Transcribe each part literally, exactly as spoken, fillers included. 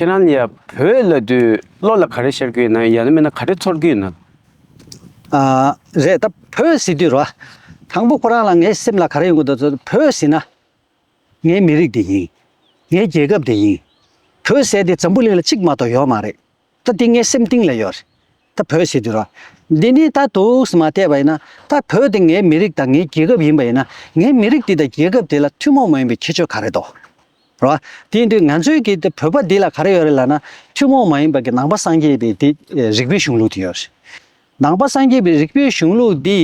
ཁྱེད་རང་ལ་ཡ་བོད་ལབ་དུས་བློ་ལ་ག་རེ་ཤར་གྱི་ཡོད་ན། ཡང་ན་མིན་ན་ག་རེ་ཚོར་གྱི་ཡོད་ན། ཨ། རེད། ད་བོད་ཟེར་དུས་རོ། དང་པོ་ཁོ་རང་ལ་ངའི་སེམས་ལ་ག་རེ་ཡོང་གི་འདུག་ཟེར། བོད་ཟེར་ན་ངའི་མི་རིགས་དེ་ཡིན། ངའི་རྒྱལ་ཁབ་དེ་ཡིན། བོད་ཟེར་དེ་འཛམ་བུ་གླིང་ལ་གཅིག་མ་གཏོགས་ཡོད་མ་རེད། ད་དེ་ངའི་སེམས་གཏིང་ལ་ཡོད་རེད། ད་བོད་ཟེར་དུས་རོ། འདི་ནི་ད་འདུག་སེ་མར་བལྟས་པ་ཡིན་ན། ད་བོད་དེ་ངའི་མི་རིགས་དང་ངའི་རྒྱལ་ཁབ་ཡིན་པ་ཡིན་ན། ངའི་མི་རིགས་འདི་དང་རྒྱལ་ཁབ་འདི་ལ་ཐུན་མོང་མ་ཡིན་པའི་ཁྱད་ཆོས་ག་རེ་འདུག་རོ། དེ་ཡིན་དུས་ང་ཚོའི་གི་དེ་བོད་པ་འདི་ལ་ག་རེ་ཡོད་རེད་ལབ་ན། ཐུན་མོང་མ་ཡིན་པ་གི་ནང་པ་སངས་རྒྱས་པའི་དེ་རིག་པའི་གཞུང་ལུགས་དེ་ཡོད་རེད། ནང་པ་སངས་རྒྱས་པའི་རིག་པའི་གཞུང་ལུགས་འདི་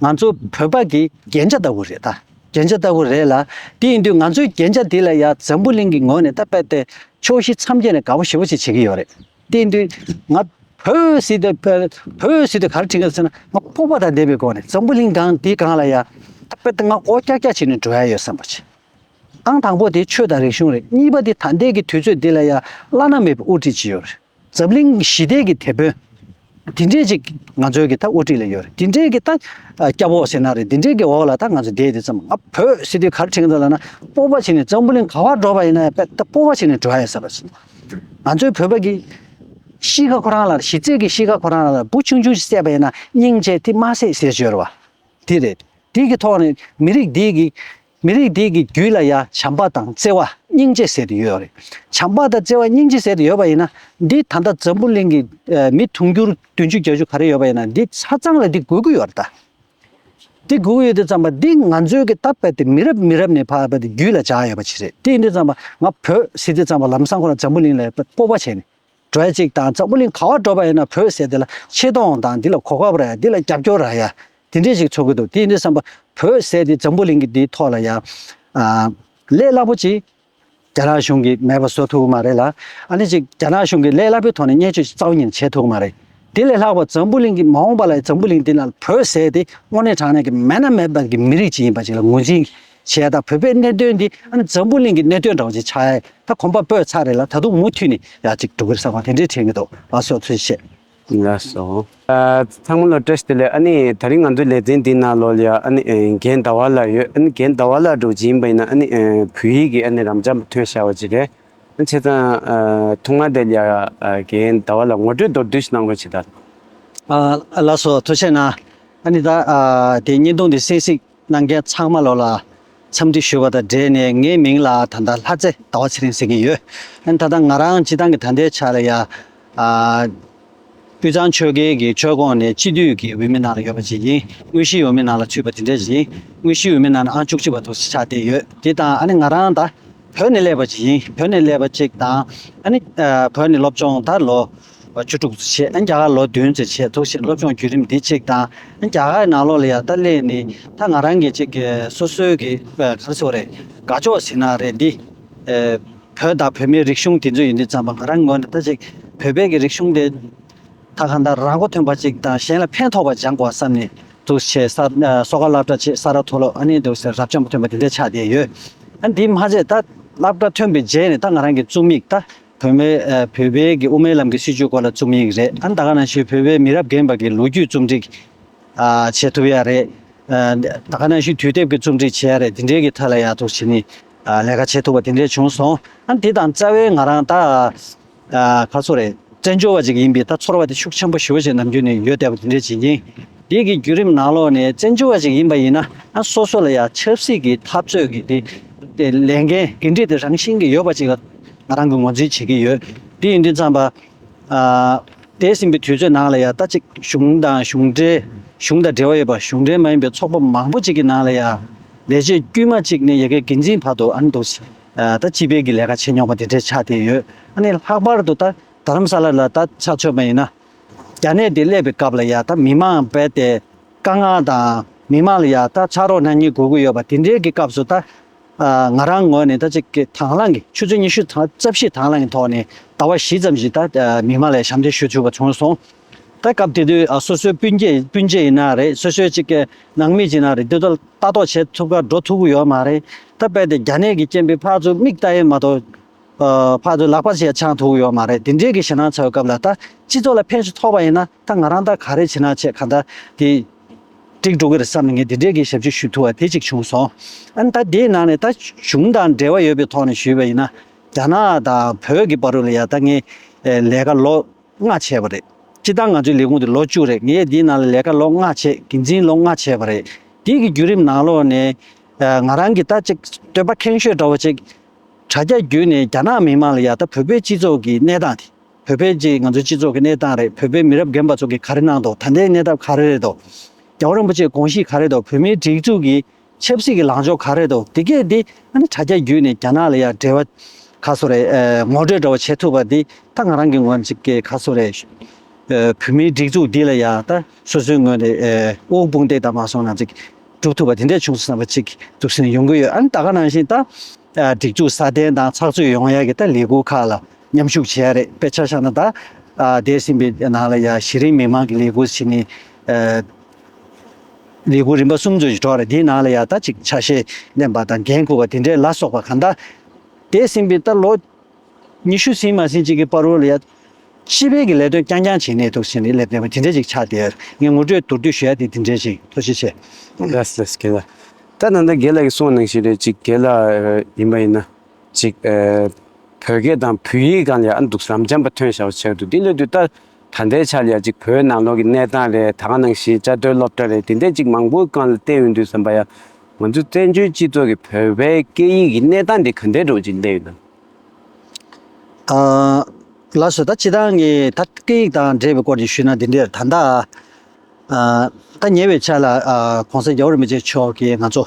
ང་ཚོ་བོད་པ་གི་རྒྱན་ཆ་ལྟ་བུ་རེད་ད། རྒྱན་ཆ་ལྟ་བུ་རེད་ལ། དེ་ཡིན་དུས་ང་ཚོའི་རྒྱན་ཆ་འདི་ལ་ཡ་འཛམ་བུ་གླིང་གི་ངོས་ནས་ད་དཔེ་དེ་ཕྱོགས་བཞི་མཚམས་བརྒྱད་ནས་དགའ་པོ་ཞེ་པོ་ཅིག་བྱེད་ཀྱི་ཡོད་རེད། དེ་ཡིན་དུས་ང་བོད་ཟེར་དུས་བོད་བོད་ཟེར་དུས་ག་རེ་དྲན་གྱི་ཟེར་ན། ང་སྤོབས་པ་དང་ལྡན་པའི་སྒོ་ནས་འཛམ་བུ་གླིང་སྒང་འདི་སྒང་ལ་ཡ་ད་དཔེ་དེ་ང་མགོ་བཀྱག་བཀྱག་བྱས་ནས་འགྲོ་ཡ་ཡོད་བསམ་པ་བྱེད། ཨང་དང་པོ་དེ་ཆོས་དང་རིག་གཞུང་རེད། གཉིས་པ་དེ་ད་ལྟའི་གི་དུས་ཚོད་འདི་ལ་ཡ་བླ་ན་མེད་པའི་དབུ་ཁྲིད་ཅིག་ཡོད་རེད། འཛམ་གླིང་ཞི་བདེ་གི་དེད་དཔོན་དེ་འདྲས་ཅིག་ང་ཚོའི་གི་ད་དབུ་ཁྲིད་ལ་ཡོད་རེད། དེ་འདྲས་གི་ད་སྐྱབས་འོག་ཟེར་ན་རེད། དེ་འདྲས་གི་འོག་ལ་ད་ང་ཚོ་བསྡད་དེ་ཙམ། ང་བོད་ཟེར་དུས་ག་རེ་དྲན་གྱི་འདུག་ལབ་ན། སྤོབས་པ་བྱས་ནས་འཛམ་བུ་གླིང་ག་པར་འགྲོ་བ་ཡིན་ན་ཡང་ད་སྤོབས་པ་བྱས་ནས་འགྲོ་ཡ་ཡོད་ས་རེད། ང་ཚོའི་བོད་པ་གི་གཤིས་ཀ་ཁོ་རང་ལ། གཞི་རྩའི་གི་གཤིས་ཀ་ཁོ་རང་ལ་འབུ་ཆུང་ཆུང་ཞིག་བསད་པ་ཡིན་ན་སྙིང་རྗེ་དེ་མ་བསད་ཟེར་ཡོད་རེད་བ། དེ་རེད། དེ་གི་ཐོག་ནས་མི་རིགས་འདི་གི་མི་རིགས་འདི་གི་རྒྱུད་ལ་ཡ་བྱམས་པ་དང་བརྩེ་བ་སྙིང་རྗེ་ཟེར་དེ་ཡོད་རེད། བྱམས་པ་དང་བརྩེ་བ་སྙིང་རྗེ་ཟེར་དེ་ཡོད་པ་ཡིན་ན། འདི་ད་ལྟ་འཛམ་བུ་གླིང་གི་ཨ་མི་དུང་ཕྱུར་བདུན་ཅུ་བརྒྱད་ཅུ་ག་རེ་ཡོད་པ་ཡིན་ན། འདི་ཆ་ཚང་ལ་འདི་དགོས་ཀྱི་ཡོད་རེད་ད། འདི་དགོས་ཀྱི་ཡོད་དུས་ཙམ་པ་འདི་ང་ཚོའི་གི་ད་དཔེ་དེ་མི་རབས་མི་རབས་ནས་ཕར་དཔེ་དེ་རྒྱུད་ལ་འཇགས་ཡོད་པ་ཅིག་རེད། དེ་ཡིན་དུས་ཙམ་པ་ང་བོད་ཟེར་དུས་ཙམ་པ་ལམ་སང་ཁོ་རང་འཛམ་བུ་གླིང་ལ་སྤོབས་པ་བྱས་ནས་འགྲོ་ཡ་གཅིག་དང་། འཛམ་བུ་གླིང་ག་པར་འགྲོ་བ་ཡིན་ན་བོད་ཟེར་དེ་ལ་ཆེ་མཐོང་དང་འདི་ལ་གོ་སྐབས་རག་ཡ། འདི་ལ་རྒྱབ་སྐྱོར་རག་ཡ། དེ་འདྲས་ཞིག་ཚོར་གི་འདུག་དེ་ཡིན་དུས་ཙམ་པ་བོད་ཟེར་དེ་འཛམ་བུ་གླིང་གི་འདིའི་ཐོག་ལ་ཡ་ཨ་ལས་སླ་པོ་ཅིག་རྒྱ་ནག་གཞུང་གིས་མེད་པ་བཟོ་ཐུབ་ཀྱི་མ་རེད་ལ། ཨ་ནི་ཅིག་རྒྱ་ནག་གཞུང་གིས་ལས་སླ་པོའི་ཐོག་ནས་བརྙས་བཅོས་ཅིག་རྩ་བ་ཉིད་ནས་བྱེད་ཐུབ་ཀྱི་མ་རེད། དེ་ལས་ལྷག་པ་འཛམ་བུ་གླིང་གི་མ་འོངས་པ་ལ་འཛམ་བུ་གླིང་འདི་ན་བོད་ཟེར་དེ་དངོས་གནས་དྲང་གནས་ཀྱི་མེད་ན་མེད་པ་གི་མི་རིགས་ཅིག་ཡིན་པ་ཅིག་ལ་ངོས་འཛིན་བྱས་དང་། བོད་པའི་གནད་དོན་འདི་ཨ་ནི་འཛམ་བུ་གླིང་གི་གནད་དོན་འདྲ་བོ་ཅིག་ཆགས་ཡ་ད་གོམ་པ་སྤོས་ཚར་རེད་ལ། ད་དུང་མུ་མཐུད་ནས་ཡ་ཅིག་འགྲོ་གི་རེད་བསམ་པ་དེ་འདྲའི་དྲན་གྱི་འདུག་ལགས་སོ། ཐུགས་རྗེ་ཆེ། ལགས་སོ། ཨ། ཚང་མ་ལ་བཀྲ་ཤིས་བདེ་ལེགས། ཨ་ནི་ད་རིང་ང་ཚོའི་ལེ་ཚན་འདི་ནང་ལོགས་ལ་ཡ་ཨ་ནི་ཨ་རྒན་ཟླ་བ་ལགས་ཡོད། ཨ་ནི་རྒན་ཟླ་བ་ལགས་འདྲ་བོ་ཅིག་ཡིན་པ་ཡིན་ན། ཨ་ནི་ཨ་བོད་ཡིག་གི་ཨ་ནི་རབ་འབྱམས་ཐོན་ཤག་པ་ཅིག་རེད། ཨ་ནི་བྱས་ཙང་ཨ་ཐོག་མར་དེ་ལ་ཡ་ཨ་རྒན་ཟླ་བ་ལགས་ངོ་སྤྲོད་མདོར་བསྡུས་ཤིག་གནང་རོགས་བྱེད་དང་། ཨ་ལགས་སོ། ཐུགས་རྗེ་གནང་། ཨ་ནི་ད་ཨ་དེ་བརྙན་ཐུང་འདི་གསན་གཟིགས་གནང་མཁན་ཚང་མ་ལོ་ལ་འཚམས་འདྲི་ཞུ་བ་དང་འབྲེལ་ནས། ངའི་མིང་ལ་ད་ལྟ་ལྷ་རྩེ་ཟླ་བ་ཚེ་རིང་ཟེར་གྱི་ཡོད། ཨ་ནི་ད་ལྟ་ང་རང་སྤྱིར་བཏང་གི་ད་ལྟའི་ཆ་ལ་ཡ་ཨ་དབུས་གཙང་ཆོལ་ཁའི་གི་ཆོལ་ཁོངས་ནས་སྤྱི་འཐུས་ཀྱི་འོས་མི་ནང་ལ་ཡོད་པ་ཅིག་ཡིན། དངོས་གཞིའི་འོས་མི་ནང་ལ་ཚུད་པ་དེ་འདྲ་ཅིག་ཡིན། དངོས་གཞིའི་འོས་མི་ནང་ནས་ཨང་བཅུ་གཅིག་པ་དུ་ཆགས་བསྡད་ཡོད། དེ་དང་ཨ་ནི་ང་རང་ད་བོད་ནས་སླེབས་པ་ཅིག་ཡིན། བོད་ནས་སླེབས་པ་ཅིག་དང་། ཨ་ནི་ཨ་བོད་ནས་སློབ་སྦྱོང་ད་ལོ་བཅུ་དྲུག་ཙམ་བྱས། ཨ་ནི་རྒྱ་གར་ལོ་བདུན་ཙམ་བྱས། ཐུགས་རྗེ་ཆེ། སློབ་སྦྱོང་བརྒྱུད་རིམ་འདི་གཅིག་དང་། ཨ་ནི་རྒྱ་གར་ནང་ལོགས་ལ་ཡ་ད་སླེབས་ནས་ད་ང་རང་གི་ཅིག་གི་སོ་སོའི་གི་ཨ་ག་རེ་ཟེར་དགོས་རེད། དགའ་ཕྱོགས་ཟེར་ན་རེད། འདི་ཨ་བོད་དང་བོད་མིའི་རིག་གཞུང་དེ་ཚོ་ཡིན་དུས་ཙམ་པ་ང་རང་ངོས་ནས་ད་ཅིག་བོད་པའི་གི་རིག་གཞུང་དེ་ད་གང་ལྟར་རང་མགོ་ཐོན་པ་ཅིག་དང་། གཞན་ལ་ཕན་ཐོགས་པ་སྦྱང་དགོས་བསམ་ནས་འདུག་སེ་བྱས། ས་ཨ་གསོལ་ཁ་སློབ་གྲྭ་བྱས། ས་རཱ་མཐོ་སློབ། ཨ་ནི་འདུག་སེ་རབ་འབྱམས་ཐོན་པ་དེ་འདྲ་ཆགས་བསྡད་ཡོད། ཨ་ནི་དེ་མ་ཚད་ད་སློབ་གྲྭ་ཐོན་པའི་རྗེས་ནས་ད་ང་རང་གི་རྩོམ་ཡིག་ད་བོད་མི་ཨ་བོད་པའི་གི་དབུ་མའི་ལམ་གྱི་སྲིད་བྱུས་སྐོར་ལ་རྩོམ་ཡིག་རེད། ཨ་ནི་ད་ག་ནང་བཞིན་བོད་པའི་མི་རབས་རྒན་པ་གི་ལོ་རྒྱུས་རྩོམ་སྒྲིག་ཨ་བྱེད་ཐུབ་ཡ་རེད། ཨ་ད་ག་ནང་བཞིན་དུས་དེབ་ཀྱི་རྩོམ་སྒྲིག་བྱེད་ཡ་རེད། དེ་འདྲའི་གི་ཐད་ལ་ཡ་ཐུགས་རྗེ་ཆེ་ནི་ཨ་ལས་ཀ་བྱེད་ཐུབ་པ་དེ་འདྲ་བྱུང་སོང་། ཨ་ནི་དེ་དང་རྩ་བའི་ང་རང་ད་ཨ་ག་རེ་ཟེར་དགོས་རེད། བཙན་བྱོལ་བ་ཅིག་ཡིན་པའི་ད་ཚོར་བ་དེ་ཤུགས་ཆེན་པོ་ཞེ་པོ་ཅིག་ནམ་རྒྱུན་ནས་ཡོད་བསྡད་པ་དེ་འདྲ་ཅིག་ཡིན། དེ་གི་བརྒྱུད་རིམ་ནང་ལོགས་ནས་བཙན་བྱོལ་བ་ཅིག་ཡིན་པ་ཡིན་ན། ཨ་སོ་སོ་ལ་ཡ་ཆབ་སྲིད་ཀྱི་འཐབ་རྩོད་ཀྱི་དེ་དེ་ལས་འགན་འགན་འཁྲི་དེ་རང་བཞིན་གྱིས་ཡོད་པ་ཅིག་ལ་ང་རང་གིས་ངོས་འཛིན་བྱེད་ཀྱི་ཡོད། དེ་ཡིན་དུས་ཙམ་པ། ཨ་འདས་ཟིན་པའི་དུས་ཚོད་ནང་ལ་ཡ་ད་ཅིག་གཞུང་དང་གཞུང་འབྲེལ། གཞུང་དང་འབྲེལ་བ་ཡོད་པ། གཞུང་འབྲེལ་མ་ཡིན་པའི་ཚོགས་པ་མང་པོ་ཅིག་གི་ནང་ལ་ཡ་ལས་བྱེད་དཀྱུས་མ་ཅིག་ནས་ཡ་གི་འགན་འཛིན་བར་དུ་ཨ་ནི་འདུག་སེ་ཨ་ད་སྤྱི་པའི་གི་ལས་ཀ་བྱེད་མྱོང་བ་དེ་འདྲ་ཆགས་བསྡད་ཡོད། ཨ་ནི་ལྷག་པར་དུ་ད་རྡ་རམ་ས་ལ་ལ་ད་ཆ་མཚོན་པ་ཡིན་ན། རྒྱ་ནད་དེ་སླེབས་པའི་སྐབས་ལ་ཡ་ད་མི་མང་དཔེ་དེ་དཀའ་ངལ་དང་། མི་མང་ལ་ཡ་ད་ཕྱག་རོགས་གནང་མཁན་དགོས་ཀྱི་ཡོད་པ་དེ་འདྲའི་གི་སྐབས་སུ་ད། ཨ་ང་རང་ངོས་ནས་ད་ཅིག་གི་དང་བླངས་ཀྱི་ཆུ་ཚོད་ཉི་ཤུ་རྩ་བཞི་དང་བླངས་ཀྱི་ཐོག་ནས་ཟླ་བ་བཞི་ཙམ་ཞིག་ད་ཨ་མི་མང་ལ་ཞབས་འདེགས་ཞུ་ཐུབ་པ་བྱུང་སོང་། ད་སྐབས་དེ་དུས་ཨ་སོ་སོའི་སྤུན་མཆེད་སྤུན་མཆེད་ཡིན་ན་རེད། སོ་སོའི་ཅིག་གི་ནང་མི་ཅིག་ན་རེད། འདི་ཚོ་ལ་ལྟ་རྟོག་བྱེད་ཐུབ་ག་འགྲོ་ཐུབ་ཀྱི་ཡོད་མ་རེད། ད་དཔེ་དེ་རྒྱ་ནད་ཀྱི་རྐྱེན་པས་ཕར་ཚུར་མིག་ལྟ་ཡས་མ་གཏོགས། ཨ་ཕར་ཚུར་ལག་པ་ཞིག་འཆང་ཐུབ་ཀྱི་ཡོད་མ་རེད། དེ་འདྲའི་གི་ཞེད་སྣང་ཚ་བའི་སྐབས་ལ་ད་སྤྱི་ཚོགས་ལ་ཕན་ཞིག་ཐོགས་པ་ཡིན་ན། ད་ང་རང་ད་ག་རེ་བྱེད་ན་བྱས་གང་ལྟར་དེ་འགྲིག་འགྲོ་གི་རེད་བསམ་ནས་ངས་དེ་འདྲའི་གི་ཞབས་ཕྱི་ཞུ་ཐུབ་པ་དེ་གཅིག་བྱུང་སོང་། ཨ་ནི་ད་དེའི་ནང་ནས་ད་གཞུང་དང་འབྲེལ་བ་ཡོད་པའི་ཐོག་ནས་ཞུས་པ་ཡིན་ན། རྒྱ་ནག་དང་བོད་ཀྱི་བར་ལ་ཡ་ད་ངས་ལས་ཀ་ལོ་ལྔ་བྱས་པ་རེད། སྤྱིར་བཏང་ང་ཚོའི་ལས་ཁུངས་དེ་ལོ་བཅུ་རེད། ངས་འདིའི་ནང་ལ་ལས་ཀ་ལོ་ལྔ་བྱས། འགན་འཛིན་ལོ་ལྔ་བྱས་པ་རེད། དེ་གི་བརྒྱུད་རིམ་ནང་ལོགས་ནས་ང་རང་གི་ད་ཅིག་འདོད་པ་ཁེངས་ཤོས་འདྲ་བོ་ཅིག་དྲ་རྒྱ་བརྒྱུད་ནས་རྒྱ་ནག་མི་མང་ལ་ཡ་ད་བོད་པའི་སྤྱི་ཚོགས་ཀྱི་གནས་སྟངས་དེ། བོད་པའི་ཅིག་ང་ཚོའི་སྤྱི་ཚོགས་ཀྱི་གནས་སྟངས་རེད། བོད་པའི་མི་རབས་རྒན་པ་ཚོ་གིས་ག་རེ་གནང་འདུག་ད་ལྟའི་གནས་སྟངས་ག་རེ་རེད་འདུག་རྒྱལ་བ་རིན་པོ་ཆེའི་དགོངས་གཞི་ག་རེ་འདུག་བོད་མིའི་སྒྲིག་འཛུགས་ཀྱི་ཆབ་སྲིད་ཀྱི་ལངས་ཕྱོགས་ག་རེ་འདུག་དེ་གས་དེ་ཨ་ནི་དྲ་རྒྱ་བརྒྱུད་ནས་རྒྱ་ནག་ལ་ཡ་འབྲེལ་བ་ག་སོ་རེད། ངོ་སྤྲོད་འདྲ་བོ་བྱེད་ཐུབ་པ་འདི་ད་ང་རང་གི་ངོས་ནས་ཅིག་ག་སོ་རེད། བོད་མིའི་སྒྲིག་འཛུགས་འདི་ལ་ཡ་ད་སོ་སོའི་ངོས་ནས་དབུགས་དཔུང་འདེགས་དང་མ་སོང་ན་ཅིག་སྒྲུབ་ཐུབ་པ་དེ་འདྲས་བྱུང་སོང་བསམ་པ་ཅིག་འདུག་སེ་ཡོང་གི་ཡོད། ཨ་ནི་ད་ག་ནང་བཞིན་ད་སྒྲིག་འཛུགས་སྲ་བརྟན་དང་ཚགས་ཚུད་ཡོང་ཡ་གི་ད་ལས་འགུལ་ཁག་ལ་མཉམ་ཞུགས་བྱེད་ཡ་རེད། དཔེ་ཆ་བཞག་ན་ད་འདས་ཟིན་པའི་ནང་ལ་ཡ་གཞི་རིམ་མི་མང་གི་ལས་འགུལ་བྱས་ནས། ལས་འགུལ་རིམ་པ་གསུམ་ཙམ་ཞིག་འགྲོ་རེད། དེའི་ནང་ལ་ཡ་ད་ཅིག་ཆ་ཤས་ལེན་པ་དང་འགན་འཁུར་བ་དེ་འདྲའི་ལ་སོགས་པ་གང་ལྟར། འདས་ཟིན་པའི་ད་ལོ་ཉི་ཤུ་ཟིན་མ་ཟིན་ཅིག་གི་བར་དུ་ལ་ཡ་སྤྱི་པའི་གི་ལས་དོན་རྐྱང་རྐྱང་བྱས་ནས་འདུག་ཟེར་ནས་སླེབས་བསྡད་པ་དེ་འདྲ་ཅིག་ཆགས་བསྡད་ཡོད། ངས་ངོ་སྤྲོད་མདོར་བསྡུས་ཞུ་ཡ་དེ་དེ་འདྲ་ཅིག་ཐུགས་རྗེ་ཆེ། ལགས་ལགས་རྒན་ལགས། ད་ད་ལྟ་རྒན་ལགས་ཀྱིས་གསུངས་གནང་བཞིན་རེད། ཅིག་རྒན་ལགས་ཡིན་པ་ཡིན་ན་ཅིག་བོད་སྐད་དང་བོད་ཡིག་སྒང་ལ་ཡ་ཨ་འདུག་ལམ་འཇམ་པ་ཐོན་བཞག་པ་ཆགས་འདུག་དེ་ལས་དུས་ད། ད་ལྟའི་ཆ་ལ་ཡ་གཅིག་བོད་ནང་ལོགས་ཀྱི་གནས་སྟངས་རེད། ད་ག་ནང་བཞིན་བཅའ་སྡོད་སློབ་གྲྭ་རེད། དེ་འདྲས་གཅིག་མང་པོའི་སྒང་ལ་བལྟས་ཡོང་དུས་ཙམ་པ་ཡ། ང་ཚོ་བཙན་བྱོལ་སྤྱི་ཚོགས་ཀྱི་བོད་པའི་སྐད་ཡིག་གི་གནས་སྟངས་དེ་ག་འདྲས་འདྲ་བོ་ཅིག་སླེབས་ཡོད་ན། ཨ། ལགས་སོ། ད་སྤྱིར་བཏང་གི་ད་སྐད་ཡིག་དང་འབྲེལ་བའི་སྐོར་ཅིག་ཞུས་ན་འདི་འདྲས་ད་ལྟ། ཨ། ད་ཉེ་བའི་ཆར་ལ་ཨ་༸གོང་ས་༸རྒྱལ་བ་རིན་པོ་ཆེ་མཆོག་གིས་ང་ཚོ་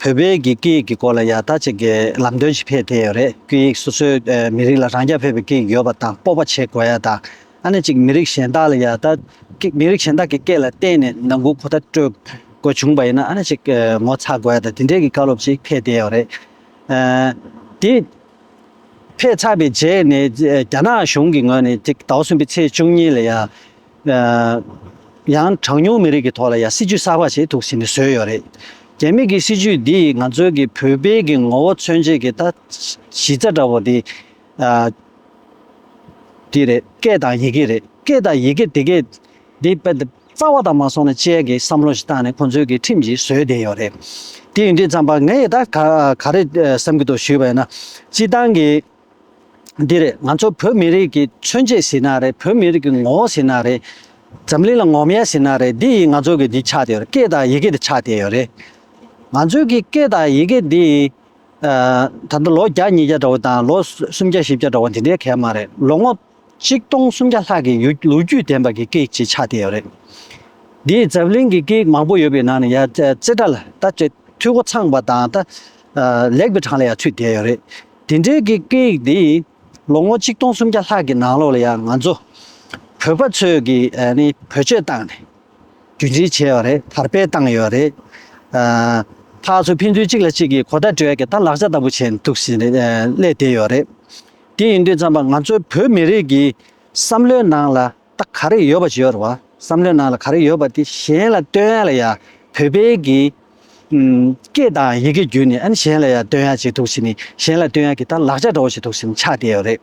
བོད་པའི་གི་སྐད་ཡིག་གི་སྐོར་ལ་ཡ་ད་ཅིག་གི་ལམ་སྟོན་ཞིག་ཕེབས་བསྡད་ཡོད་རེད། སྐད་ཡིག་སོ་སོའི་ཨ་མི་རིགས་ལ་རང་རྐྱ་འཕེར་བའི་སྐད་ཡིག་ཡོད་པ་དང་སྤོབས་པ་བྱེད་དགོས་ཡ་དང་། ཨ་ནི་ཅིག་མི་རིགས་གཞན་དག་ལ་ཡ་ད་སྐད་མི་རིགས་གཞན་དག་གི་སྐད་ལ་བརྟེན་ནས་ནང་ཁུལ་གོ་བརྡ་སྤྲོད་དགོས་བྱུང་བ་ཡིན་ན་ཨ་ནི་ཅིག་ཨ་ངོ་ཚ་དགོས་ཡ་དང་དེ་འདྲའི་གི་བཀའ་སློབ་ཅིག་ཕེབས་བསྡད་ཡོད་རེད། ཨ། དེ་ཕེབས་ཚར་བའི་རྗེས་ནས་རྒྱ་ནག་གཞུང་གི་ངོས་ནས་ཅིག་ཟླ་བ་གསུམ་པའི་ཚེས་བཅུ་གཉིས་ལ་ཡ། ཨ། ཡང་གྲངས་ཉུང་མི་རིགས་ཀྱི་ཐོག་ལ་ཡ་སྲིད་ཇུས་གསར་པ་ཞིག་འདུག་སེ་ནས་བཟོས་ཡོད་རེད། རྒྱ་མི་གི་སྲིད་ཇུས་འདིས་ང་ཚོའི་གི་བོད་པའི་གི་ངོ་བོ་མཚོན་བྱེད་ཀྱི་ད་གཞི་རྩ་འདྲ་བོ་འདི། ཨ། འདི་རེད། སྐད་དང་ཡི་གེ་རེད། སྐད་དང་ཡི་གེ་དེ་གས་འདི་དཔེ་རྩ་བ་དང་མ་སོང་ན་བཅད་ཀྱི་བསམ་བློ་ཞིག་བཏང་ནས་ཁོང་ཚོའི་གི་ཁྲིམས་ཅིག་བཟོས་བསྡད་ཡོད་རེད། དེ་ཡིན་དུས་ཙམ་པ་ངས་ད་ག་ག་རེ་བསམ་གྱི་འདུག་ཞུས་པ་ཡིན་ན། སྤྱིར་བཏང་གི་འདི་རེད། ང་ཚོ་བོད་མི་རིགས་ཀྱི་མཚོན་བྱེད་ཟེར་ན་རེད། བོད་མི་རིགས་ཀྱི་ངོ་བོ་ཟེར་ན་རེད། འཛམ་གླིང་ལ་ངོམ་ཡ་ཟེར་ན་རེད། འདི་ཡིས་ང་ཚོ་གི་འདི་ཆགས་བསྡད་ཡོད་རེད། སྐད་དང་ཡི་གེ་དེ་ཆགས་བསྡད་ཡོད་རེད། ང་ཚོའི་གི་སྐད་དང་ཡི་གེ་འདི་ཡིས། ཨ། ད་ལྟ་ལོ་བརྒྱ་ཉིས་བརྒྱ་འདྲ་བོ་དང་ལོ་སུམ་བརྒྱ་བཞི་བརྒྱ་འདྲ་བོ་དེ་འདྲའི་གས་མ་རེད། ལོ་ངོ་ཆིག་སྟོང་སུམ་བརྒྱ་ལྷག་གི་ཡུ་ལོ་རྒྱུས་ལྡན་པ་གི་སྐད་ཡིག་ཅིག་ཆགས་བསྡད་ཡོད་རེད། འདིས་འཛམ་གླིང་གི་སྐད་ཡིག་མང་པོ་ཡོད་པའི་ནང་ནས་ཡ་རྩེ་གྲས་ལ་ད་ཅིག་འཐུས་སྒོ་ཚང་བ་དང་ད་ཨ་ལེགས་པའི་གྲས་ལ་ཡ་ཚུད་བསྡད་ཡོད་རེད། དེ་འདྲའི་གི་སྐད་ཡིག་འདིས་ལོ་ངོ་ཆིག་སྟོང་སུམ་བརྒྱ་ལྷག་གི་ནང་ལོགས་ལ་ཡ་ང་ཚོ་བོད་པ་ཚོས་ཀྱི་ཨ་ནི་བེད་སྤྱོད་བཏང་ནས། རྒྱུན་འཛིན་བྱས་ཡོད་རེད། དར་སྤེལ་བཏང་ཡོད་རེད། ཨ། ཕར་ཚུར་ཕན་ཚུན་གཅིག་ལ་གཅིག་གིས་གོ་བརྡ་སྤྲོད་ཡ་གི་ད་ལག་ཆ་ལྟ་བུ་བྱས་འདུག་ཟེར་ནས་ཨ་སླེབས་བསྡད་ཡོད་རེད། དེ་ཡིན་དུས་ཙམ་པ་ང་ཚོའི་བོད་མི་རིགས་ཀྱི་བསམ་བློའི་ནང་ལ་ད་ག་རེ་ཡོད་པ་ཅིག་ཡོད་རེད་བ། བསམ་བློའི་ནང་ལ་ག་རེ་ཡོད་པ་དེ་གཞན་ལ་སྟོན་ཡ་ལ་ཡ་བོད་པའི་གི་ཨུམ། སྐད་དང་ཡི་གེ་བརྒྱུད་ནས་ཨ་ནི་གཞན་ལ་ཡ་སྟོན་ཡ་ཅིག་འདུག་ཟེར་ནས་གཞན་ལ་སྟོན་ཡ་གི་ད་ལག་ཆ་འདྲ་བོ་ཞིག་འདུག་ཟེར་ནས་ཆགས་བསྡད་ཡོད་རེད།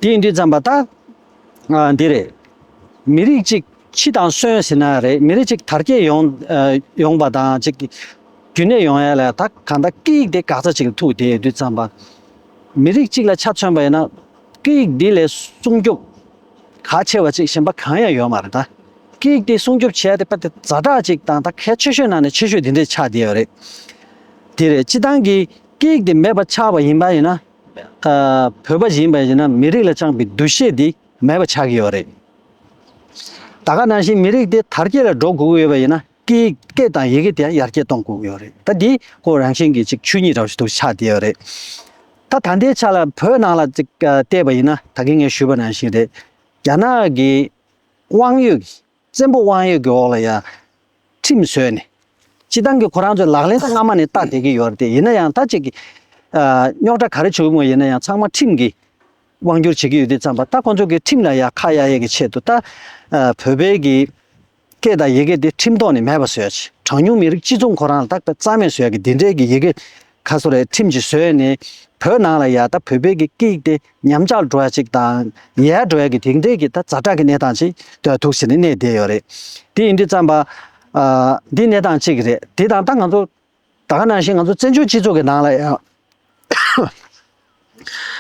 དེ་ཡིན་དུས་ཙམ་པ་ད། ཨ། འདི་རེད། མི་རིགས་གཅིག་འཆི་དང་གསོན་ཟེར་ན་རེད། མི་རིགས་གཅིག་དར་རྒྱས་ཡོང་ཨ་ཡོང་བ་དང་གཅིག་རྒྱུན་གནས་ཡོང་ཡ་ལ་ད་གང་ལྟར་སྐད་ཡིག་དེ་འགག་རྩ་ཅིག་ལ་ཐུག་བསྡད་ཡོད་དུས་ཙམ་པ། མི་རིགས་གཅིག་ལ་ཆ་མཚོན་པ་ཡིན་ན་སྐད་ཡིག་འདི་ལས་སྲུང་སྐྱོབ་གལ་ཆེ་བ་ཅིག་གཞན་པ་གང་ཡང་ཡོད་མ་རེད་ད། སྐད་ཡིག་དེ་སྲུང་སྐྱོབ་བྱས་ཏེ་དཔེ་དེ་ཛ་དྲག་ཅིག་དང་ད་གལ་ཆེ་ཤོས་ནང་ནས་ཆེ་ཤོས་དེ་འདྲས་ཆགས་བསྡད་ཡོད་རེད། དེ་རེད། སྤྱིར་བཏང་གི་སྐད་ཡིག་དེ་མེད་པ་ཆགས་པ་ཡིན་པ་ཡིན་ན། ཨ། བོད་པ་ཞིག་ཡིན་པ་ཡིན་ན་མི་རིགས་ལ་བཅངས་པའི་འདུ་ཤེས་འདི་མེད་པ་ཆགས་ཀྱི་ཡོད་རེད། ད་ག་ནང་བཞིན་མི་རིགས་འདི་དར་རྒྱས་ལ་འགྲོ་དགོས་ཀྱི་ཡོད་པ་ཡིན་ན་སྐད་སྐད་དང་ཡི་གེ་དེ་ཡར་རྒྱས་གཏོང་དགོས་ཀྱི་ཡོད་རེད། ད་འདི་ཁོ་རང་བཞིན་གྱི་ཅིག་ཆོས་ཉིད་འདྲ་བོ་ཞིག་ཏུ་ཆགས་བསྡད་ཡོད་རེད། ད་ད་ལྟའི་ཆ་ལ་བོད་ནང་ལ་ཅིག་ཨ་བལྟས་པ་ཡིན་ན་ད་གིན་ངས་ཞུས་པ་ནང་བཞིན་རེད། རྒྱ་ནག་གི་དབང་ཡོད་ཀྱི་བཙན་པོ་དབང་ཡོད་ཀྱི་འོག་ལ་ཡ། ཁྲིམས་བཟོས་ནས། སྤྱིར་བཏང་གི་ཁོ་རང་ཚོའི་ལག་ལེན་ད་སྔ་མ་ནས་བསྟར་བསྡད་ཀྱི་ཡོད་རེད་དེ། ཡིན་ན་ཡང་ད་ཅིག་གི་ཨ་རྙོག་དྲ་ག་རེ་བྱུང་མོ་ཡིན་ན་ཡང་ཚང་མ་ཁྲིམས་ཀྱིས་དབང་སྒྱུར་བྱེད་ཀྱི་ཡོད་དུས་ཙམ་པ། ད་ཁོང་ཚོ་གི་ཁྲིམས་ལ་ཡ་ཁ་གཡར་ཡས་ཀྱི་ཆེད་དུ་ད་ཨ་བོད་པའི་གི་སྐད་དང་ཡི་གེ་དེ་ཁྲིམས་ཐོག་ནས་མེད་པ་བཟོས་ཡ་ཆེད། གྲངས་ཉུང་མི་རིགས་སྤྱི་མཚུངས་ཁོ་རང་ལ་ད་རྩ་མེད་བཟོས་ཡ་གི་འདི་འདྲའི་གི་ཡི་གེ་ག་སོ་རེད། ཁྲིམས་ཅིག་བཟོས་ནས་བོད་ནང་ལ་ཡ་ད་བོད་པའི་གི་སྐད་ཡིག་དེ་ཉམས་ཆག་འགྲོ་ཡ་ཅིག་དང་ཡལ་འགྲོ་ཡ་གི་དེ་འདྲའི་གི་ད་ཛ་དྲག་གི་གནས་སྟངས་ཅིག་ད་འདུག་ཟེར་ནས་གནས་བསྡད་ཡོད་རེད། དེ་ཡིན་དུས་ཙམ་པ། ཨ། འདི་གནས་སྟངས་གཅིག་རེད། དེ་དང་ད་ང་ཚོ་ད་ག་ནང་བཞིན་ང་ཚོ་བཙན་བྱོལ་སྤྱི་ཚོགས་ཀྱི་ནང་ལ་ཡང་